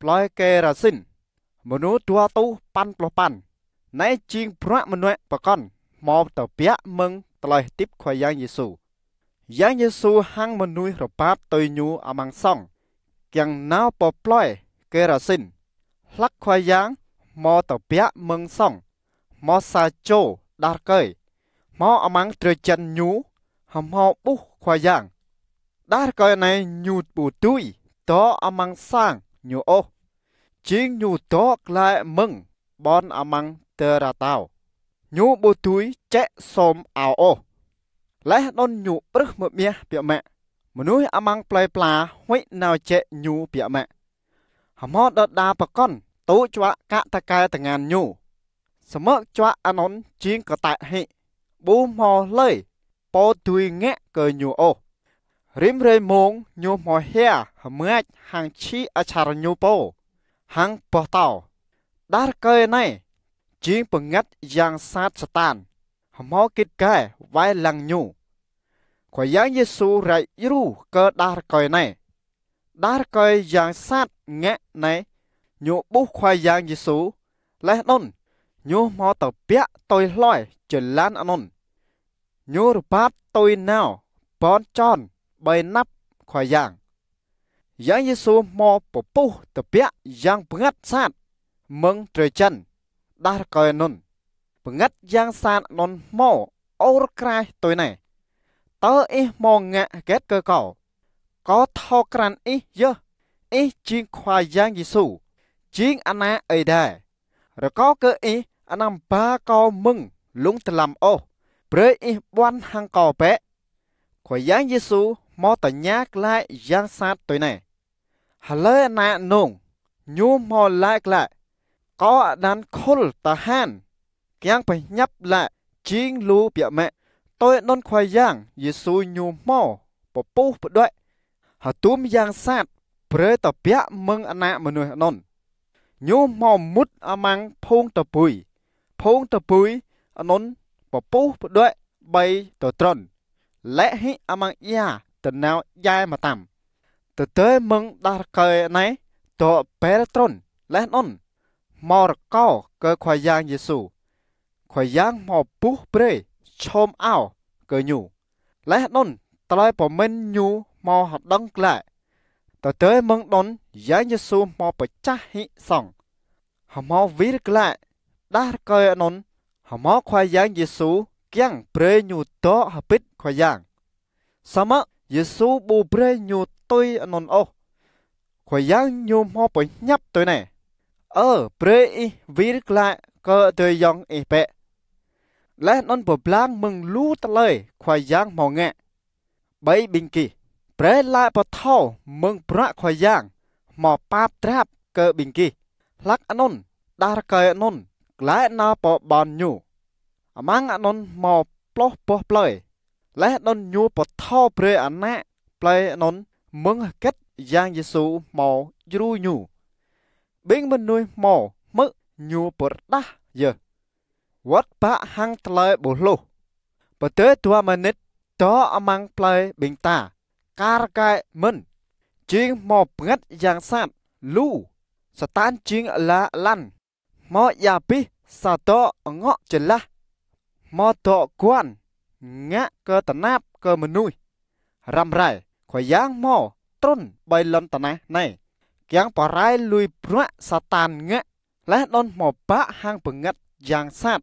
Plơi Kêrasin, mơnuih dua rơtuh păn pluh păn. Anai jing bruă mơnuă pơkŏn hmâo tơbiă mơ̆ng tơlơi hơdip Khua Yang Yêsu. Yang Yêsu hăng mơnuih rơbat tui ñu amăng sŏng, kiăng nao pơ plơi Kêrasin. Hlăk Khua Yang hmâo tơbiă mơ̆ng sŏng, hmâo sa čô đah rơkơi, hmâo amăng drơi jăn ñu hmâo ƀuh Khua Yang. Đah rơkơi anai ñu ƀu dưi dŏ amăng sang ñu ôh, jing ñu dŏ glaĭ mơ̆ng ƀôn amăng dơra tao. Ñu ƀu dưi čĕ sôm ao ôh. Laih anŭn ñu ƀrưh mơmiah biă mă. Mơnuih amăng plơi pla huĭ nao čĕ ñu biă mă. Hmâo đơđa pơkŏn tŭ čuă kă tơkai tơngan ñu. Samơ̆ čuă anŭn jing kơtaih hĭ, ƀu hmâo hlơi pô dưi ngă kơ ñu ôh. Rĭm hrơi mông ñu hmâo hia hơmač hăng čih ačar ñu pô hăng boh tâo. Đah rơkơi anai jing bơngăt yang sat Satan hmâo git gai wai lăng ñu. Khua Yang Yêsu rai djru kơ đah rơkơi anai. Đah rơkơi yang sat ngă anai, ñu ƀuh Khua Yang Yêsu, laih anŭn ñu hmâo tơbiă tui hloi jơlan anŭn. Ñu rơbat tui nao ƀôn čon ƀơi anăp Khua Yang. Yang Yêsu hmâo pơpuh tơbiă yang bơngăt sat mơ̆ng drơi jăn đah rơkơi anŭn. Bơngăt yang sat anŭn hmâo ur kraih tui anai: Tơ Ih hmâo ngă hơget kơ kâo? Kâo thâo krăn Ih yơh, Ih jing Khua Yang Yêsu, jing Ană Ơi Adai. Rơkâo kơ Ih anăm ba kâo mơ̆ng lŏng dơlăm ôh, brơi Ih ƀuăn hăng kâo bĕ. Khua Yang Yêsu hmâo tơña glaĭ yang sat tui anai: Hlơi ană nông? Ñu hmâo laĭ glaĭ: Kâo anăn khul tơhan, kiăng pơhiăp laĭ jing lu biă mă. Tui anŭn Khua Yang Yêsu ñu hmâo pơpuh pơđuaĭ hơdôm yang sat brơi tơbiă mơ̆ng ană mơnuih anŭn. Ñu hmâo mŭt amăng phung tơbui. Phung tơbui anŭn pơpuh pơđuaĭ ƀơi tơdron, lê̆ hĭ amăng ia tơnao djai mơtam. Tơdơi mơ̆ng đah rơkơi anai dŏ bel trŭn laih anŭn hmâo rơkâo kơ Khua Yang Yêsu. Khua Yang hmâo buh brơi čhôm ao kơ ñu. Laih anŭn tơlơi pơmĭn ñu hmâo hơđong glaĭ. Tơdơi mơ̆ng anŭn Yang Yêsu hmâo pơčah hĭ sŏng. Hmâo wir glaĭ, đah rơkơi anŭn hmâo Khua Yang Yêsu kiăng brơi ñu dŏ hơbĭt Khua Yang. Samơ̆ Yêsu ƀu brơi ñu tui anŭn ôh. Khua Yang ñu hmâo pơhiăp tui anai: Ơ, brơi ih wir glaĭ kơ adơi ayŏng ih bĕ. Laih anŭn pơblang mơ̆ng lu tơlơi Khua Yang hmâo ngă ƀơi ƀing gih, brơi laĭ pơthâo mơ̆ng bruă Khua Yang hmâo pap drap kơ ƀing gih. Hlăk anŭn, đah rơkơi anŭn glaĭ nao pơ ƀôn ñu. Amăng anŭn hmâo pluh boh plơi. Laih anŭn ñu pơthâo brơi ană plơi anŭn mơ̆ng hơget Yang Yêsu hmâo djru ñu. Ƀing mơnuih hmâo hmư̆ ñu pơrơđah yơh, wơ̆t bă hăng tơlơi ƀu hluh. Pơdơi dua mơnit, dŏ amăng plơi ƀing ta kar kaĭ mơ̆n, jing hmâo bơngăt yang sat lu. Satan jing ala lăn, hmâo ia abih sa dŏ ngŏ jơlah, hmâo dŏ guăn ngă kơ tơnap kơ mơnuih răm rai. Khua Yang hmâo trŭn ƀơi lŏn tơnah anai, kiăng pơrai lui bruă Satan ngă, laih anŭn hmâo bă hăng bơngăt yang sat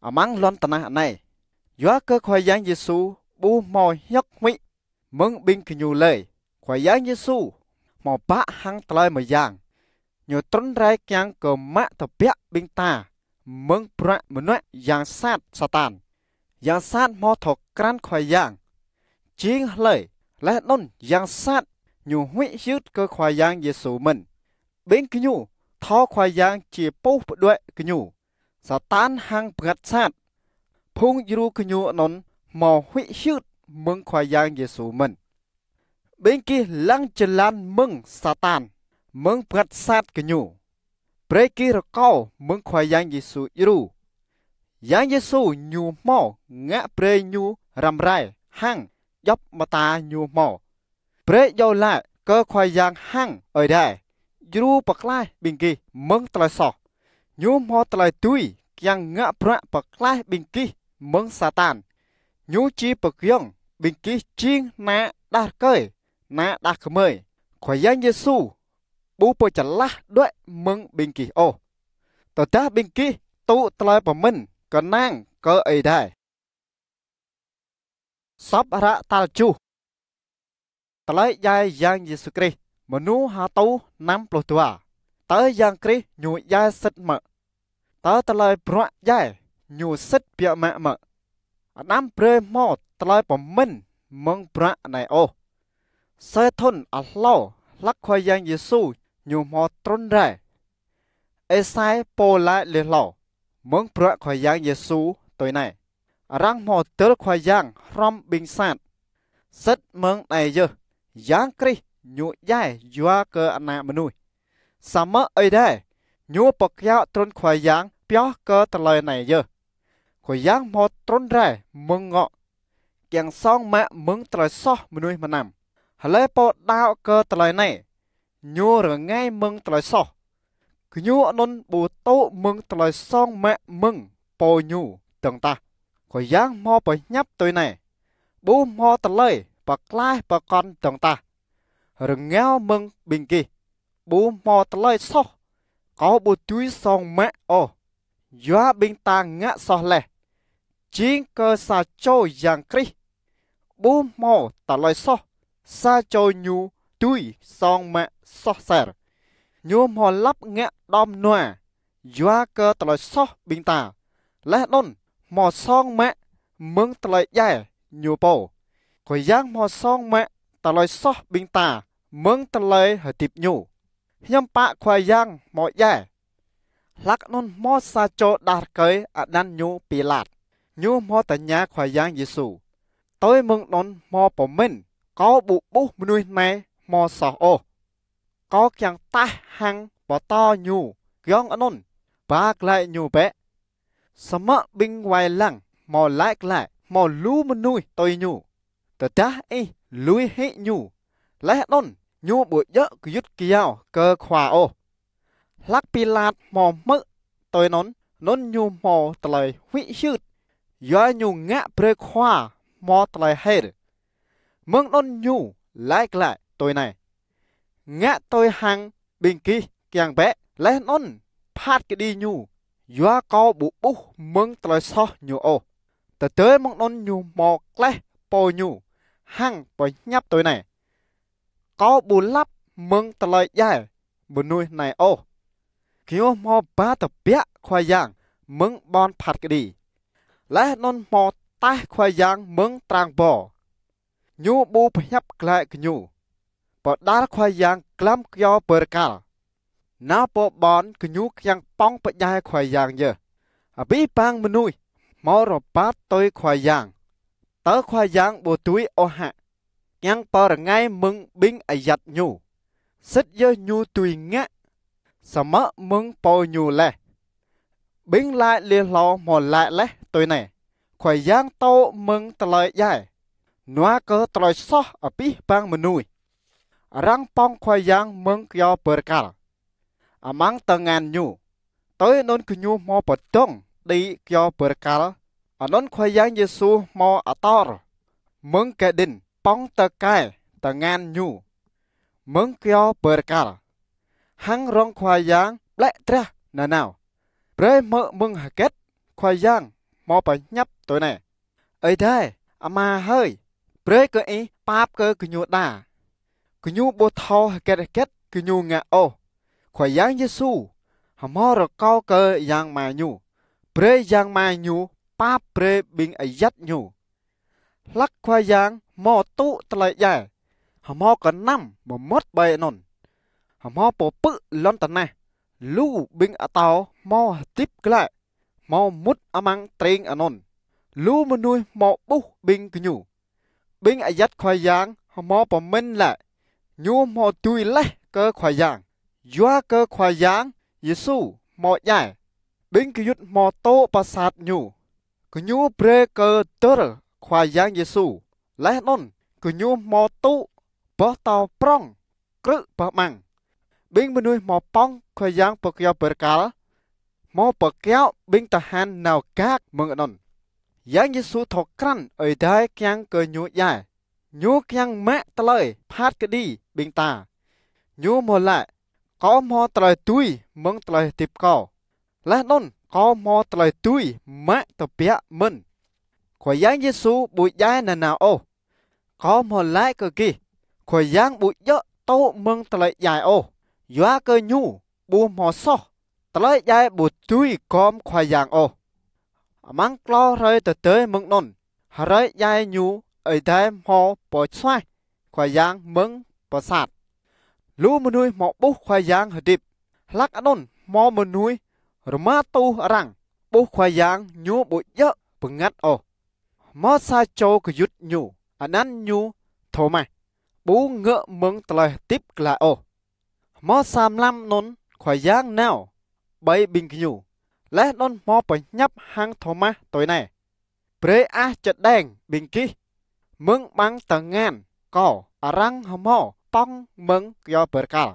amăng lŏn tơnah anai. Yua kơ Khua Yang Yêsu ƀu hmâo hiơ̆k huĭ mơ̆ng ƀing gơñu lơi, Khua Yang Yêsu hmâo bă hăng tơlơi mơyang. Ñu trŭn rai kiăng kơ mă tơbiă ƀing ta mơ̆ng bruă mơnuă yang sat Satan. Yang sat hmâo thâo krăn Khua Yang jing hlơi, laih anŭn yang sat ñu huĭ hyưt kơ Khua Yang Yêsu mơ̆n. Ƀing gơñu thâo Khua Yang či puh pơđuaĭ gơñu. Satan hăng bơngăt sat, phung djru gơñu anŭn hmâo huĭ hyưt mơ̆ng Khua Yang Yêsu mơ̆n. Ƀing gih lăng jơlan mơ̆ng Satan, mơ̆ng bơngăt sat gơñu. Brơi gih rơkâo mơ̆ng Khua Yang Yêsu djru. Yang Yêsu ñu hmâo ngă brơi ñu răm rai hăng djŏp mơta ñu hmâo. Brơi iâu laĭ kơ Khua Yang hăng Ơi Adai djru pơklaih ƀing gih mơ̆ng tơlơi soh. Ñu hmâo tơlơi dưi kiăng ngă bruă pơklaih ƀing gih mơ̆ng Satan. Ñu či pơgiŏng ƀing gih jing ană đah rơkơi, ană đah kơmơi. Khua Yang Yêsu ƀu pơčơlah đuaĭ mơ̆ng ƀing gih ôh, tơdah ƀing gih tŭ tơlơi pơmĭn kơnang kơ Ơi Adai. Sŏp hră tal tơjuh. Tơlơi djai Yang Yêsu Krist mơnu ha rơtuh năm pluh dua. Tơ Yang Krist ñu djai sĭt mơ̆? Tơ tơlơi bruă djai ñu sĭt biă mă mơ̆? Anăm brơi hmâo tơlơi pơmĭn mơ̆ng bruă anai ôh. Sa thŭn hlâo hlăk Khua Yang Yêsu ñu hmâo trŭn rai, Êsai pô laĭ lui hlâo mơ̆ng bruă Khua Yang Yêsu tui anai: Arăng hmâo dơ̆l Khua Yang hrŏm ƀing sat. Sĭt mơ̆ng anai yơh, Yang Krist ñu djai yua kơ ană mơnuih. Samơ̆ Ơi Adai ñu pơkiaŏ trŭn Khua Yang pioh kơ tơlơi anai yơh. Khua Yang hmâo trŭn rai mơ̆ng ngŏ kiăng song mă mơ̆ng tơlơi soh mơnuih mơnam. Hlơi pô đaŏ kơ tơlơi anai, ñu rơngai mơ̆ng tơlơi soh. Gơñu anŭn ƀu tŭ mơ̆ng tơlơi song mă mơ̆ng pô ñu dơ̆ng tah. Khua Yang hmâo pơhiăp tui anai: Ƀu hmâo tơlơi pơklaih pơkŏn dơ̆ng tah. Rơngiao mơ̆ng ƀing gih, ƀu hmâo tơlơi soh Kâo ƀu dưi song mă ôh, yua ƀing ta ngă soh laih. Jing kơ sa čô Yang Krist, ƀu hmâo tơlơi soh, sa čô ñu dưi song mă soh ser. Ñu hmâo lăp ngă đom nua yua kơ tơlơi soh ƀing ta, laih anŭn hmâo song mă mơ̆ng tơlơi djai ñu pô. Khua Yang hmâo song mă tơlơi soh ƀing ta mơ̆ng tơlơi hơdip ñu. Hiư̆m pă Khua Yang hmâo djai? Hlak anŭn hmâo sa čô đah rơkơi anăn ñu Pilat. Ñu hmâo tơña Khua Yang Yêsu: Tui mơ̆ng anŭn hmâo pơmĭn kâo ƀu ƀuh mơnuih anai hmâo soh ôh. Kâo kiăng taih hăng pơtô ñu giŏng anŭn ba glaĭ ñu bĕ. Samơ̆ ƀing wai lăng hmâo laĭ glaĭ: Hmâo lu mơnuih tui ñu. Tơdah ih lui hĭ ñu, laih anŭn ñu ƀu djơ̆ gơyut gơyâo kơ khua ôh. Hlak Pilat hmâo hmư̆ tui anŭn, anŭn ñu hmâo tơlơi huĭ hyưt, yua ñu ngă brơi khua hmâo tơlơi hêr. Mơ̆ng anŭn ñu laĭ glaĭ tui anai: Ngă tui hăng ƀing gih kiăng bĕ, laih anŭn phat kơđi ñu, yua kâo ƀu ƀuh mơ̆ng tơlơi soh ñu ôh. Tơdơi mơ̆ng anŭn ñu hmâo klaih pô ñu hăng pơhiăp tui anai: Kâo ƀu lăp mơ̆ng tơlơi djai mơnuih anai ôh. Gơñu hmâo ba tơbiă Khua Yang mơ̆ng ƀon phat kơđi, laih anŭn hmâo taih Khua Yang mơ̆ng trang bô. Ñu ƀu pơhiăp glaĭ gơñu, pơđar Khua Yang glăm kyâo bơrơkal. Nao pơ ƀon gơñu kiăng pŏng pơdjai Khua Yang yơh. Abih bang mơnuih hmâo rơbat tui Khua Yang, tơ Khua Yang ƀu dưi ôh hă, kiăng pơrơngai mơ̆ng ƀing ayăt ñu. Sĭt yơh ñu dưi ngă, samơ̆ mơ̆ng pô ñu laih. Ƀing laĭ lui hlâo hmâo laĭ laih tui anai: Khua Yang tŭ mơ̆ng tơlơi djai, nua kơ tơlơi soh abih bang mơnuih. Arăng pŏng Khua Yang mơ̆ng kyâo bơrơkal. Amăng tơngan ñu, Tui anŭn gơñu hmâo pơdơ̆ng đĭ kơyâo bơrkal, anŭn Khua Yang Yêsu hmâo ator mơ̆ng kơđĭn pŏng tơkai tơngan Ñu mơ̆ng kơyâo bơrkal, hăng rŏng Khua Yang ƀlĕ drah nanao. Brơi hmư̆ mơ̆ng hơget Khua Yang hmâo pơhiăp tui anai: Ơi Adai, Ama hơi, brơi kơ Ih pap kơ gơñu đa. Gơñu ƀu thâo hơget hơget gơñu ngă ôh. Khua Yang Yêsu hmâo rơkâo kơ yang ama Ñu, brơi yang ama Ñu pap brơi ƀing ayăt Ñu. Hlăk Khua Yang hmâo tŭ tơlơi djai, hmâo kơnăm mơmŏt ƀơi anŭn, hmâo pơpư̆ lŏn tơnah. Lu ƀing atâo hmâo hơdip glaĭ, hmâo mŭt amăng tring anŭn. Lu mơnuih hmâo ƀuh ƀing gơñu. Ƀing ayăt Khua Yang hmâo pơmĭn laĭ: Ñu hmâo dưi laih kơ Khua Yang, yua kơ Khua Yang Yêsu hmâo djai. Ƀing gơyut hmâo tŭ pơsat Ñu. Gơñu brơi kơ dơr Khua Yang Yêsu, laih anŭn gơñu hmâo tŭ boh tâo prŏng krư̆ boh amăng. Ƀing mơnuih hmâo pŏng Khua Yang pơ kơyâo bơrkal hmâo pơkiaŏ ƀing tơhan nao gak mơ̆ng anŭn. Yang Yêsu thâo krăn Ơi Adai kiăng kơ Ñu djai. Ñu kiăng mă tơlơi phat kơđi ƀing ta. Ñu hmâo laĭ: Kâo hmâo tơlơi dưi mơ̆ng tơlơi hơdip Kâo, laih anŭn Kâo hmâo tơlơi dưi mă tơbiă mơ̆n. Khua Yang Yêsu ƀu djai nanao ôh. Kâo hmâo laĭ kơ gih, Khua Yang ƀu djơ̆ tŭ mơ̆ng tơlơi djai ôh, yua kơ Ñu ƀu hmâo soh. Tơlơi djai ƀu dưi gom Khua Yang ôh. Amăng klâo hrơi tơdơi mơ̆ng anŭn, hrơi djai Ñu, Ơi Adai hmâo pơsuaih Khua Yang mơ̆ng pơsat. Lu mơnuih hmâo ƀuh Khua Yang hơdip. Hlăk anŭn hmâo mơnuih rơma rơtuh arăng ƀuh Khua Yang Ñu ƀu djơ̆ bơngăt ôh. Hmâo sa čô gơyut Ñu, anăn ñu Thômas, ƀu ngă mơ̆ng tơlơi hơdip glaĭ ôh. Hmâo sa mlam anŭn Khua Yang nao ƀơi ƀing gơñu, laih anŭn hmâo pơhiăp hăng Thômas tui anai: Brơi ah čơđeng ƀing gih mơ̆ng amăng tơngan Kâo arăng hmâo pŏng mơ̆ng kơyâo bơrkal,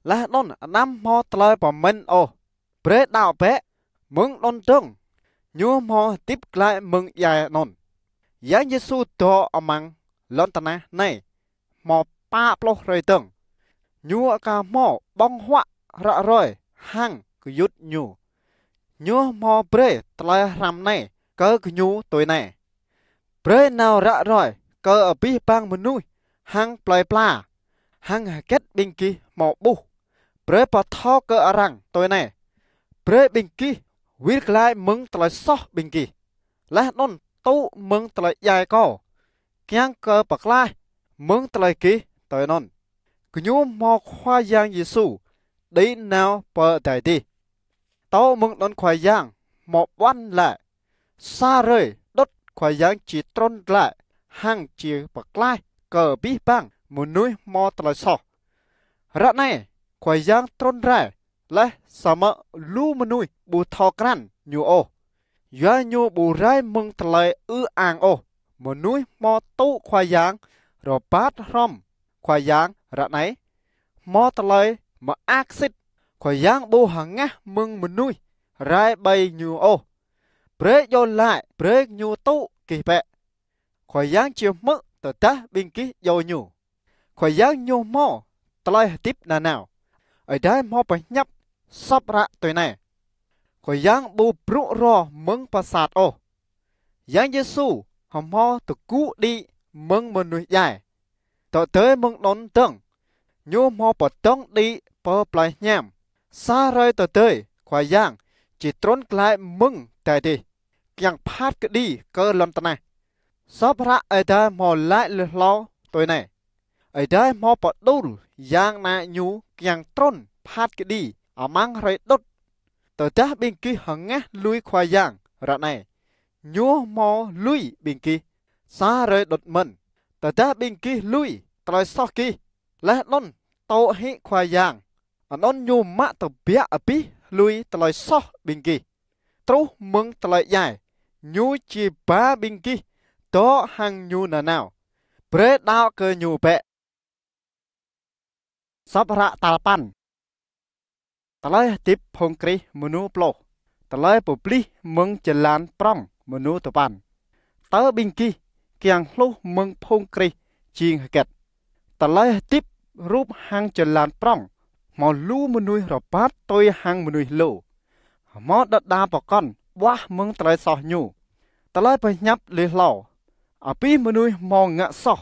laih anŭn anăm hmâo tơlơi pơmĭn ôh. Brơi đaŏ bĕ. Mơ̆ng anŭn dơ̆ng, ñu hmâo hơdip glaĭ mơ̆ng djai anŭn. Yang Yêsu dŏ amăng lŏn tơnah anai hmâo pă pluh hrơi dơ̆ng. Ñu aka hmâo ƀơ̆ng huă ră ruai hăng gơyut Ñu. Ñu hmâo brơi tơlơi hrăm anai kơ gơñu tui anai: Brơi nao ră ruai kơ abih bang mơnuih hăng plơi pla, hăng hơget ƀing gih hmâo ƀuh, brơi pơthâo kơ arăng tui anai. Brơi ƀing gih wir glaĭ mơ̆ng tơlơi soh ƀing gih, laih anŭn tŭ mơ̆ng tơlơi djai Kâo, kiăng kơ pơklaih mơ̆ng tơlơi gih tui anŭn. Gơñu hmâo Khua Yang Yêsu đĭ nao pơ adai adih. Tơl mơ̆ng anŭn Khua Yang hmâo ƀuăn laĭ: Sa hrơi đŭt Khua Yang či trŭn glaĭ hăng či pơklaih kơ abih bang mơnuih hmâo tơlơi soh. Ră anai Khua Yang trŭn rai laih, samơ̆ lu mơnuih ƀu thâo krăn Ñu ôh, yua Ñu ƀu rai mơ̆ng tơlơi ư ang ôh. Mơnuih hmâo tŭ Khua Yang rơbat hrŏm Khua Yang ră anai hmâo tơlơi mơak sĭt. Khua Yang ƀu hơngah mơ̆ng mơnuih rai ƀơi Ñu ôh. Brơi djru laĭ brơi Ñu tŭ gih bĕ. Khua Yang či hmư̆ tơdah ƀing gih djru Ñu. Khua Yang Ñu hmâo tơlơi hơdip nanao. Ơi Adai hmâo pơhiăp sop ră tui anai: Khua Yang ƀu brŭ ro mơ̆ng pơsat ôh. Yang Yêsu hmâo tơgŭ đĭ mơ̆ng mơnuih djai. Tơdơi mơ̆ng anŭn dơ̆ng, Ñu hmâo pơdơ̆ng đĭ pơ plei hiam. Sa hrơi tơdơi Khua Yang či trŭn glaĭ mơ̆ng adai adih, kiăng phat kơđi kơ lŏn tơnah. Sop ră Ơi Adai hmâo laĭ lui hlâo tui anai: Ơi Adai hmâo pơđur Yang Ană Ñu kiăng trŭn phat kơđi amăng hrơi đŭt. Tơdah ƀing gih hơngah lui Khua Yang ră anai, Ñu hmâo lui ƀing gih sa hrơi đŭt mơ̆n. Tơdah ƀing gih lui tơlơi soh gih, laih anŭn tŭ hĭ Khua Yang, anŭn Ñu mă tơbiă abih lui tơlơi soh ƀing gih. Truh mơ̆ng tơlơi djai, Ñu či ba ƀing gih dŏ hăng Ñu nanao. Brơi đaŏ kơ Ñu bĕ. Sop hră tal păn. Tơlơi hơdip phung Krist mơnu pluh. Tơlơi pơplih mơ̆ng jơlan prŏng mơnu tơpăn. Tơ ƀing gih kiăng hluh mơ̆ng phung Krist jing hơget? Tơlơi hơdip rup hăng jơlan prŏng, hmâo lu mơnuih rơbat tui hăng mơnuih lu. Hmâo đơđa pơkŏn ƀuah mơ̆ng tơlơi soh ñu. Tơlơi pơhiăp lui hlâo: Abih mơnuih hmâo ngă soh.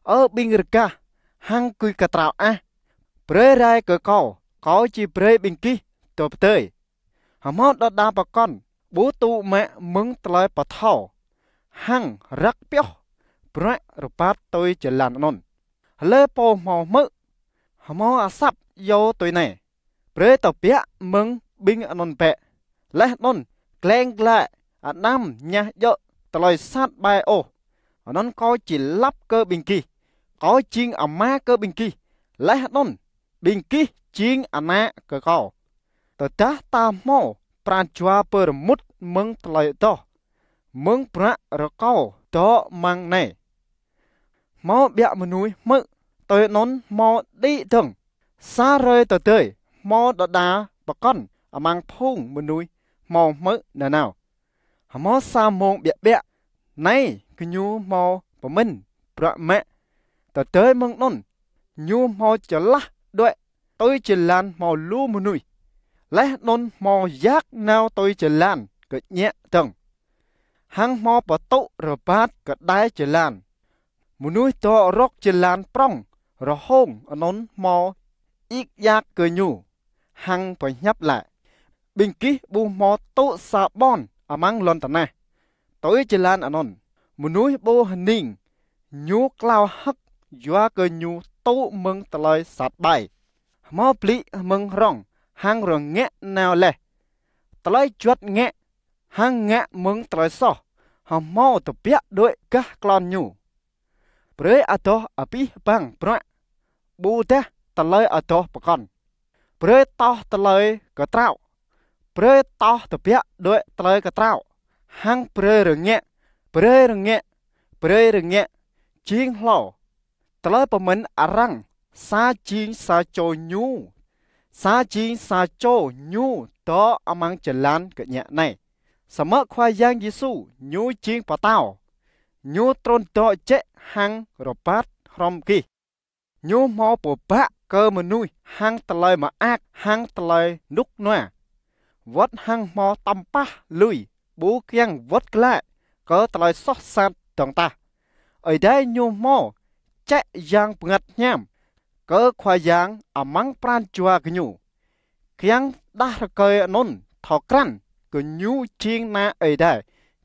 Ơ ƀing rơgah hăng gui kơtrâo ah, brơi rai kơ kâo, kâo či brơi ƀing gih dŏ pơdơi. Hmâo đơđa pơkŏn ƀu tŭ mă mơ̆ng tơlơi pơthâo hăng răk pioh bruă rơbat tui jơlan anŭn. Hlơi pô hmâo hmư̆, hmâo asăp iâu tui anai: Brơi tơbiă mơ̆ng ƀing anŭn bĕ, laih anŭn glĕng glăi, anăm ñah djơ̆ tơlơi sat ƀai ôh. Anŭn kâo či lăp kơ ƀing gih: Kâo jing Ama kơ ƀing gih, laih anŭn ƀing gih jing ană kơ kâo. Tơdah ta hmâo pran jua pơrơmut mơ̆ng tơlơi adoh, mơ̆ng bruă rơkâo dŏ amăng anai, hmâo ƀiă mơnuih hmư̆, tui anŭn hmâo đĭ dơ̆ng. Sa hrơi tơdơi hmâo đơđa pơkŏn amăng phung mơnuih hmâo hmư̆ nanao. Hmâo sa mông ƀiă ƀiă, anai gơñu hmâo pơmĭn bruă mă. Tơdơi mơ̆ng anŭn, ñu hmâo čơlah đuaĭ tui jơlan hmâo lu mơnuih. Laih anŭn hmâo yak nao tui jơlan kơñĕ dơ̆ng, hăng hmâo pơtŭ rơbat kơđai jơlan. Mơnuih dŏ rŏk jơlan prŏng rơhông anŭn hmâo ik jak kơ ñu, hăng pơhiăp laĭ: Ƀing gih ƀu hmâo tŭ sa ƀon amăng lŏn tơnah tui jơlan anŭn. Mơnuih ƀu hơning, ñu klao hơ̆k yua kơ ñu tŭ mơ̆ng tơlơi sat ƀai. Hmâo blĭ mơ̆ng rŏng hăng rơngiă nao laih. Tơlơi juăt ngă hăng ngă mơ̆ng tơlơi soh hmâo tơbiă đuaĭ gah klon ñu. Brơi adoh abih bang bruă, ƀôdah tơlơi adoh pơkŏn. Brơi toh tơlơi kơtrâo. Brơi toh tơbiă đuaĭ tơlơi kơtrâo, hăng brơi rơngiă. Brơi rơngiă, brơi rơngiă jing hlâo. Tơlơi pơmĭn arăng sa jing sa čô ñu, sa jing sa čô ñu dŏ amăng jơlan kơñĕ anai. Samơ̆ Khua Yang Yêsu ñu jing pơtao, ñu trŭn dŏ jĕ hăng rơbat hrŏm gih. Ñu hmâo pơbă kơ mơnuih hăng tơlơi mơak hăng tơlơi rơnŭk rơnua, wơ̆t hăng hmâo tơmpah lui ƀu kiăng wơ̆t glaĭ kơ tơlơi soh sat dơ̆ng tah. Ơi Adai ñu hmâo čĕ Yang Bơngăt Hiam kơ Khua Yang amăng pran jua gơñu, kiăng đah rơkơi anŭn thâo krăn kơ ñu jing Ană Ơi Adai,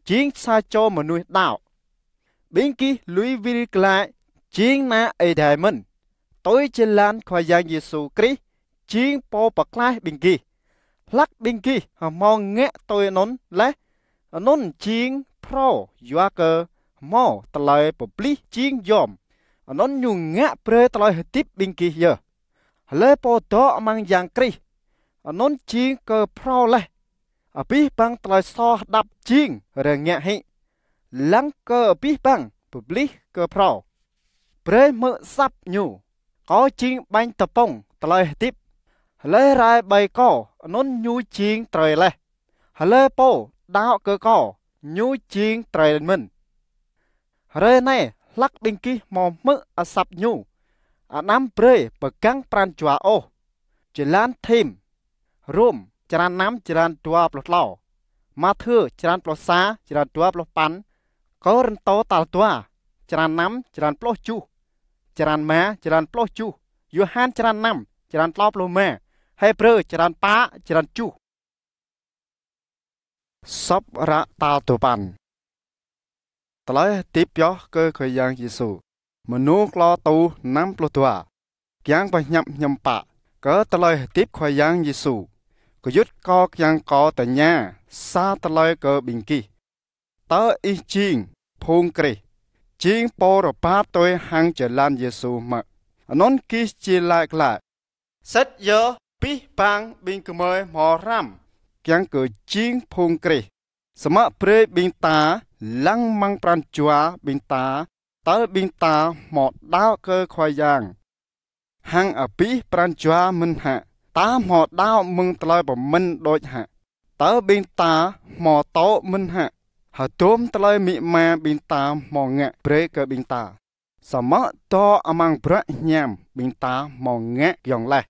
jing sa čô mơnuih đaŏ. Ƀing gih lui wir glaĭ jing ană Ơi Adai mơ̆n, tui jơlan Khua Yang Yêsu Krist jing Pô pơklaih ƀing gih. Hlăk ƀing gih hmâo ngă tui anŭn laih, anŭn jing phrâo yua kơ hmâo tơlơi pơplih jing yom, anŭn ñu ngă brơi tơlơi hơdip ƀing gih yơh. Hlơi pô dŏ amăng Yang Krist, anŭn jing kơ phrâo laih. Abih bang tơlơi soh hơđăp jing rơngiă hĭ, lăng kơ abih bang pơplih kơ phrâo. Brơi hmư̆ asăp ñu: Kâo jing ƀañ tơpŭng tơlơi hơdip. Hlơi rai ƀơi kâo, anŭn ñu jing trơi laih. Hlơi pô đaŏ kơ kâo, ñu jing trơi mơ̆n. Hrơi anai, hlăk ƀing gih hmâo hmư̆ asăp ñu, anăm brơi pơgang pran jua ôh. Jơlan thim: Rôm, črăn năm, črăn dua pluh klâo; Mathiơ, črăn pluh sa, črăn dua pluh păn; Kôrintô tal dua, črăn năm, črăn pluh tơjuh, črăn rơma, črăn pluh tơjuh; Yôhan, črăn năm, črăn klâo pluh rơma; Hêbrơ, črăn pă, črăn tơjuh. Sŏp hră tal duapăn. Tơlơi hơdip pioh kơ Khua Yang Yêsu. Mơnu klâo tuh năm pluh dua. Kiăng pơhiăp hiam pă kơ tơlơi hơdip Khua Yang Yêsu, gơyut kâo kiăng kâo tơña sa tơlơi kơ ƀing gih. Tơ ih jing phung Krist, jing pô rơbat tui hăng jơlan Yêsu mơ̆? Anŭn gih či laĭ glaĭ: Sĭt yơh abih bang ƀing gơmơi hmâo hrăm kiăng kơ jing phung Krist. Samơ̆ brơi ƀing ta lăng amăng pran jua ƀing ta, tơl ƀing ta hmâo đaŏ kơ Khua Yang hăng abih pran jua mơ̆n hă? Ta hmâo đaŏ mơ̆ng tơlơi pơmĭn đôč hă? Tơl ƀing ta hmâo tŭ mơ̆n hă hơdôm tơlơi amĭ ama ƀing ta hmâo ngă brơi kơ ƀing ta? Samơ̆ dŏ amăng bruă hiam ƀing ta hmâo ngă giŏng laih.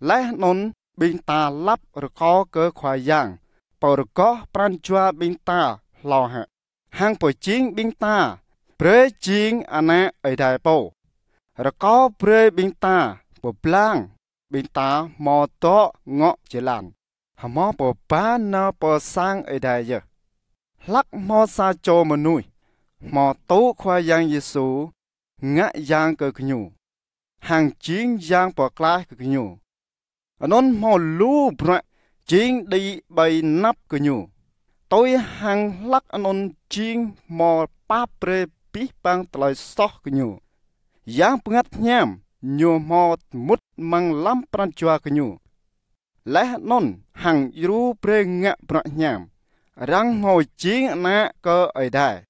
Laih anŭn ƀing ta lăp rơkâo kơ Khua Yang pơrơgoh pran jua ƀing ta hlâo hă, hăng pơjing ƀing ta brơi jing ană Ơi Adai pô, rơkâo brơi ƀing ta pơblang ƀing ta hmâo dŏ ngŏ jơlan, hmâo pơba nao pơ sang Ơi Adai yơh. Hlăk hmâo sa čô mơnuih hmâo tŭ Khua Yang Yêsu ngă Yang kơ gơñu, hăng jing Yang pơklaih kơ gơñu. Anŭn hmâo lu bruă jing đĭ ƀơi anăp gơñu. Tui hăng hlăk anŭn jing hmâo pap brơi abih bang tơlơi soh gơñu. Yang Bơngăt Hiam Ñu hmâo mŭt amăng lăm pran jua gơñu. Laih anŭn hăng djru brơi ngă bruă hiam, arăng hmâo jing ană kơ Ơi Adai.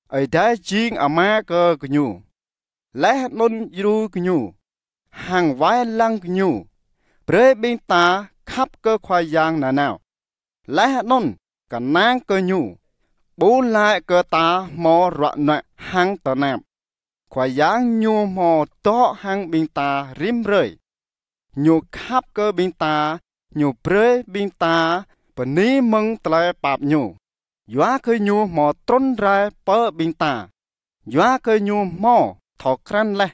Ơi Adai jing Ama kơ gơñu. Laih anŭn djru gơñu, hăng wai lăng gơñu, brơi ƀing ta khăp kơ Khua Yang nanao. Laih anŭn kơnang kơ Ñu, ƀu laĭ kơ ta hmâo ruă nuă hăng tơnap. Khua Yang Ñu hmâo dŏ hăng ƀing ta rĭm hrơi. Ñu khăp kơ ƀing ta, Ñu brơi ƀing ta bơni mơ̆ng tơlơi pap Ñu, yua kơ Ñu hmâo trŭn rai pơ ƀing ta, yua kơ Ñu hmâo thâo krăn laih,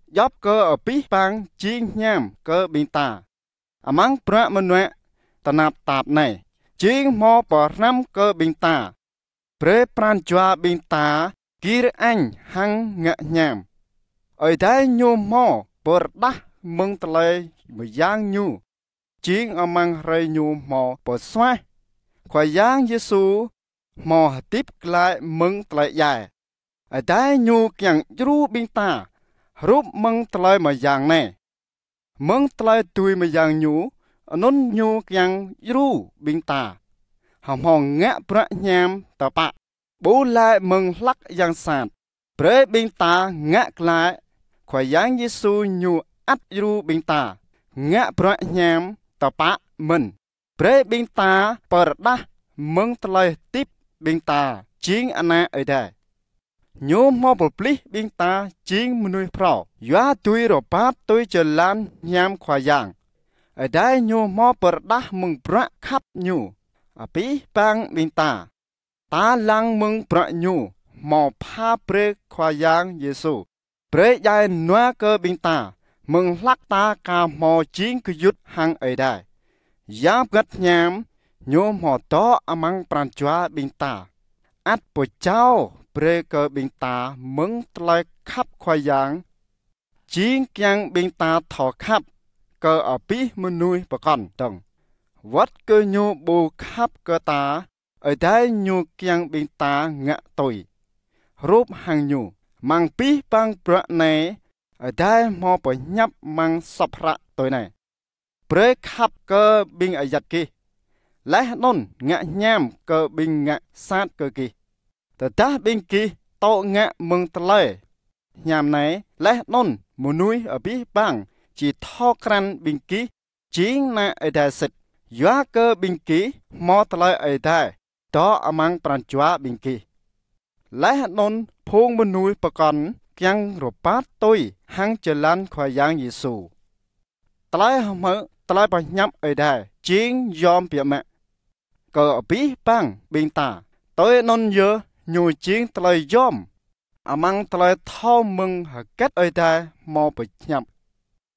djŏp kơ abih bang jing hiam kơ ƀing ta. Amăng bruă mơnuă tơnap tap anai, jing hmâo pơhrăm kơ ƀing ta, brơi pran jua ƀing ta gir añ hăng ngă hiam. Ơi Adai Ñu hmâo pơrơđah mơ̆ng tơlơi mơyang Ñu, jing amăng hrơi Ñu hmâo pơsuaih. Khua Yang Yêsu hmâo hơdip glaĭ mơ̆ng tơlơi djai. Ơi Adai Ñu kiăng djru ƀing ta hrup mơ̆ng tơlơi mơyang anai. Mơ̆ng tơlơi dưi mơyang Ñu, anŭn Ñu kiăng djru ƀing ta hmâo ngă bruă hiam tơpă, ƀu laĭ mơ̆ng hlăk yang sat. Brơi ƀing ta ngă glaĭ, Khua Yang Yêsu Ñu ăt djru ƀing ta ngă bruă hiam tơpă mơ̆n. Brơi ƀing ta pơrơđah mơ̆ng tơlơi hơdip ƀing ta jing ană Ơi Adai. Ñu hmâo pơplih ƀing ta jing mơnuih phrâo, yua dưi rơbat tui jơlan hiam Khua Yang. Ơi Adai Ñu hmâo pơrơđah mơ̆ng bruă khăp Ñu, abih bang ƀing ta. Ta lăng mơ̆ng bruă Ñu hmâo pha brơi Khua Yang Yêsu, brơi djai nua kơ ƀing ta, mơ̆ng hlăk ta ka hmâo jing gơyut hăng Ơi Adai. Yang Bơngăt Hiam Ñu hmâo dŏ amăng pran jua ƀing ta, ăt pơjao brơi kơ ƀing ta mơ̆ng tơlơi khăp Khua Yang, jing kiăng ƀing ta thâo khăp kơ abih mơnuih pơkŏn dơ̆ng. Wơ̆t kơ ñu ƀu khăp kơ ta, Ơi Adai Ñu kiăng ƀing ta ngă tui hrup hăng Ñu. Amăng abih bang bruă anai, Ơi Adai hmâo pơhiăp amăng Sŏp Hră tui anai: Brơi khăp kơ ƀing ayăt gih, laih anŭn ngă hiam kơ ƀing ngă sat kơ gih. Tơdah ƀing gih tŭ ngă mơ̆ng tơlơi hiam anai, laih anŭn mơnuih abih bang či thâo krăn ƀing gih jing ană Ơi Adai sĭt, yua kơ ƀing gih hmâo tơlơi Ơi Adai dŏ amăng pran jua ƀing gih. Laih anŭn phung mơnuih pơkŏn kiăng rơbat tui hăng jơlan Khua Yang Yêsu. Tơlơi hmư̆ tơlơi pơhiăp Ơi Adai jing yom biă mă kơ abih bang ƀing ta. Tui anŭn yơh ñu jing tơlơi yom amăng tơlơi thâo mơ̆ng hơget Ơi Adai hmâo pơhiăp.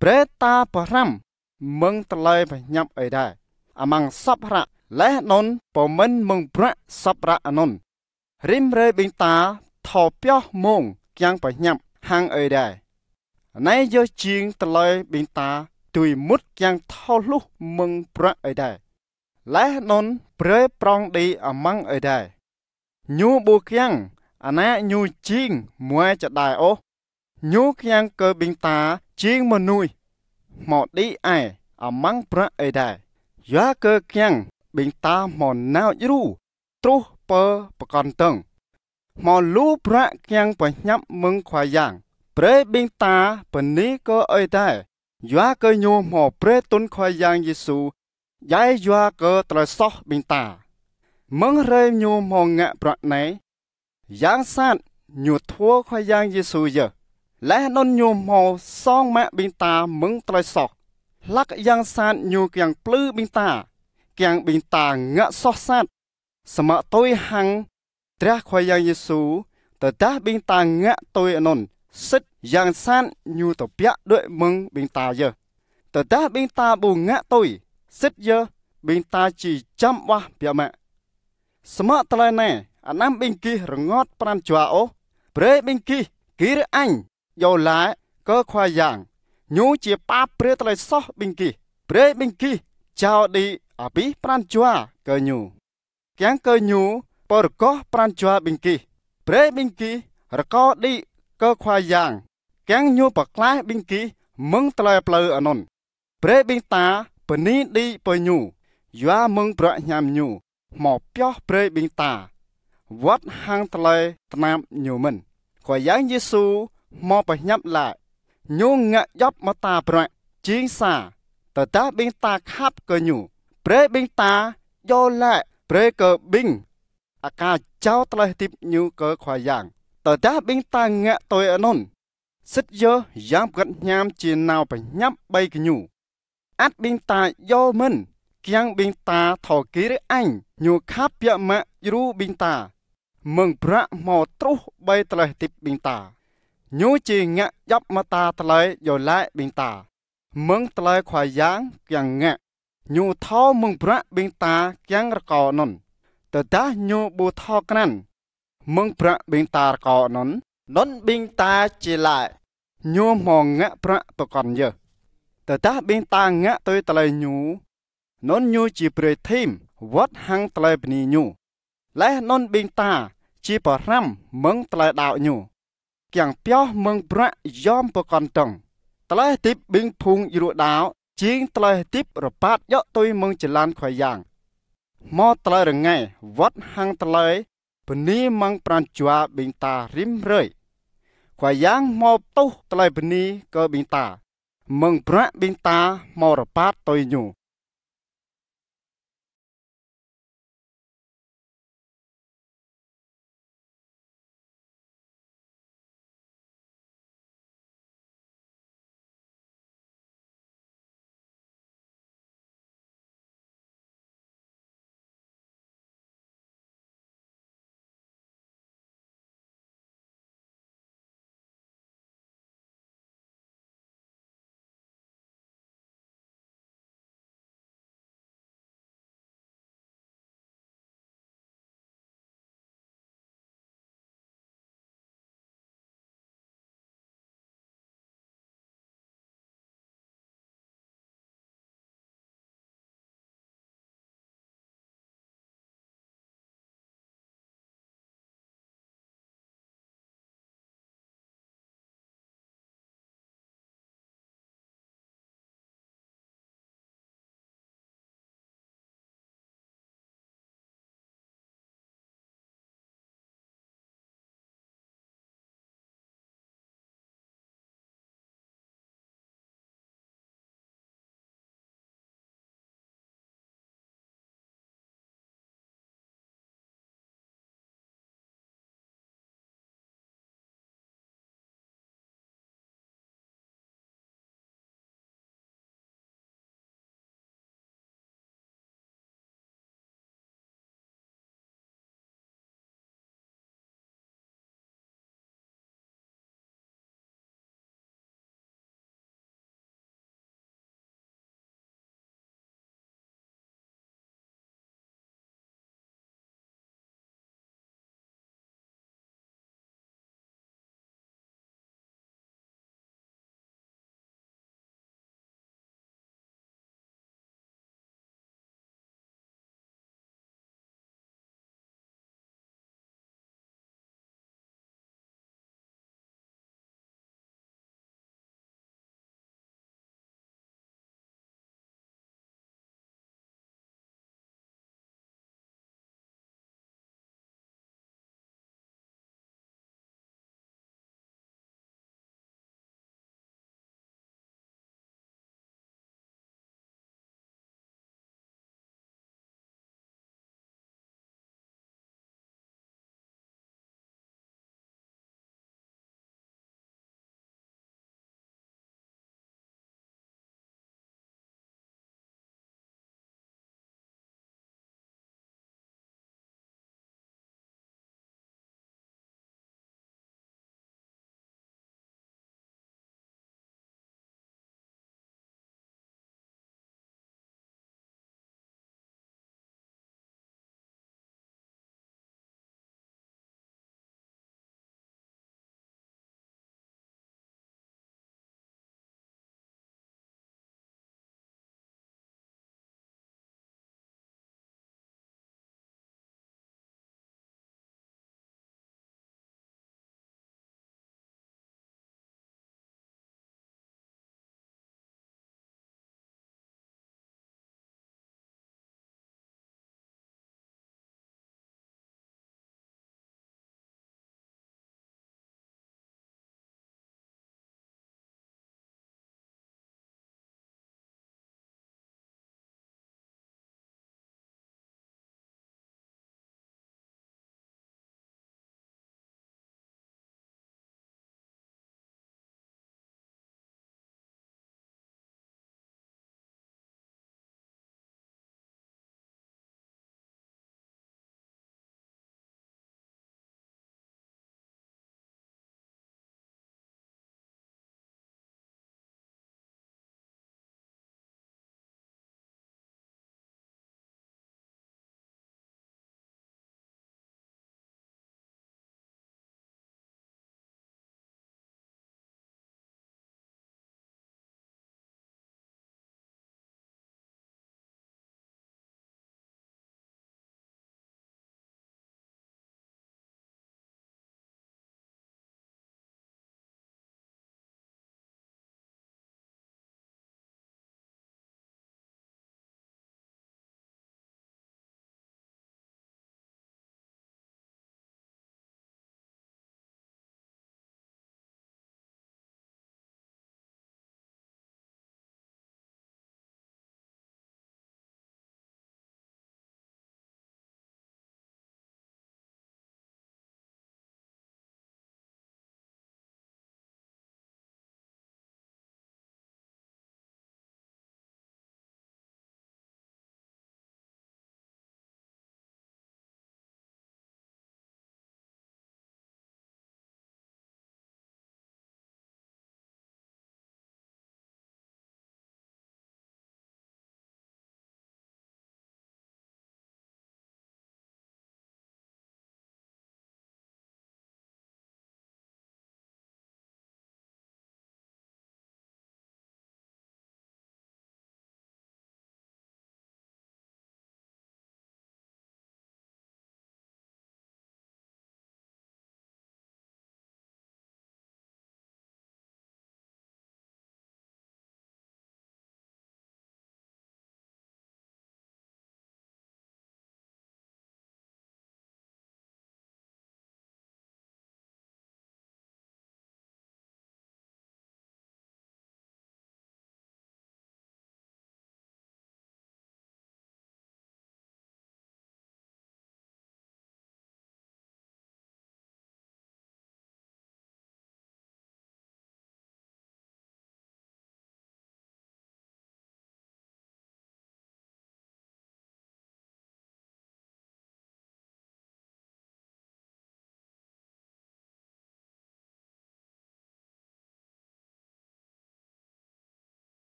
Brơi ta pơhrăm mơ̆ng tơlơi pơhiăp Ơi Adai amăng Sŏp Hră, laih anŭn pơmĭn mơ̆ng bruă Sŏp Hră anŭn. Rĭm hrơi ƀing ta thâo pioh mông kiăng pơhiăp hăng Ơi Adai. Anai yơh jing tơlơi ƀing ta dưi mŭt kiăng thâo hluh mơ̆ng bruă Ơi Adai. Laih anŭn brơi prŏng đĭ amăng Ơi Adai. Ñu ƀu kiăng ană Ñu jing muai čơđai ôh. Ñu kiăng kơ ƀing ta jing mơnuih hmâo đĭ ai amăng bruă Ơi Adai, yua kơ kiăng ƀing ta hmâo nao djru truh pơ pơkŏn dơ̆ng. Hmâo lu bruă kiăng pơhiăp mơ̆ng Khua Yang. Brơi ƀing ta bơni kơ Ơi Adai Yua kơ ñu hmâo brơi tŭn Khua Yang Yêsu djai yua kơ tơlơi soh ƀing ta. Mơ̆ng hrơi ñu hmâo ngă bruă anai, yang sat ñu thua Khua Yang Yêsu yơh. Laih anŭn ñu hmâo song mă ƀing ta mơ̆ng tơlơi soh. Hlăk yang sat ñu kiăng plư ƀing ta, kiăng ƀing ta ngă soh sat. Samơ̆ tui hăng drah Khua Yang Yêsu, tơdah ƀing ta ngă tui anŭn, sĭt yang sat ñu tơbiă đuaĭ mơ̆ng ƀing ta yơh. Tơdah ƀing ta ƀu ngă tui, sĭt yơh ƀing ta či čăm ƀuah biă mă. Samơ̆ tơlơi anai, anăm ƀing gih rơngot pran jua ôh, brơi ƀing gih gir añ, iâu laĭ kơ Khua Yang, ñu či pap brơi tơlơi soh ƀing gih. Brơi ƀing gih jao đĭ abih pran jua kơ ñu, kiăng kơ ñu pơrơgoh pran jua ƀing gih. Brơi ƀing gih rơkâo đĭ kơ Khua Yang, kiăng ñu pơklaih ƀing gih mơ̆ng tơlơi plư anŭn. Brơi ƀing ta bơni đĭ pơ ñu, yua mơ̆ng bruă hiam ñu hmâo pioh brơi ƀing ta, wơ̆t hăng tơlơi tơnap ñu mơ̆n. Khua Yang Yêsu hmâo pơhiăp laĭ, ñu ngă djŏp mơta bruă, jing sa, tơdah ƀing ta khăp kơ ñu. Brơi ƀing ta iâu laĭ brơi kơ ƀing aka jao tơlơi hơdip ñu kơ Khua Yang. Tơdah ƀing ta ngă tui anŭn, sĭt yơh Yang Bơngăt Hiam či nao pơhiăp ƀơi gơñu. Ăt ƀing ta iâu mơ̆n, kiăng ƀing ta thâo gir añ ñu khăp biă mă djru ƀing ta mơ̆ng bruă hmâo truh ƀơi tơlơi hơdip ƀing ta. Ñu či ngă djŏp mơta tơlơi iâu laĭ ƀing ta mơ̆ng tơlơi Khua Yang kiăng ngă. Ñu thâo mơ̆ng bruă ƀing ta kiăng rơkâo anŭn. Tơdah ñu ƀu thâo krăn mơ̆ng bruă ƀing ta rơkâo anŭn, anŭn ƀing ta či laĭ ñu hmâo ngă bruă pơkŏn yơh. Tơdah ƀing ta ngă tui tơlơi ñu, anŭn ñu či brơi thim wơ̆t hăng tơlơi bơni ñu. Laih anŭn ƀing ta či pơhrăm mơ̆ng tơlơi đaŏ ñu, kiăng pioh mơ̆ng bruă yom pơkŏn dơ̆ng. Tơlơi hơdip ƀing phung djru đaŏ jing tơlơi hơdip rơbat djơ̆ tui mơ̆ng jơlan Khua Yang, hmâo tơlơi rơngai wơ̆t hăng tơlơi bơni mơ̆ng pran jua ƀing ta rĭm hrơi. Khua Yang hmâo tuh tơlơi bơni kơ ƀing ta mơ̆ng bruă ƀing ta hmâo rơbat tui ñu.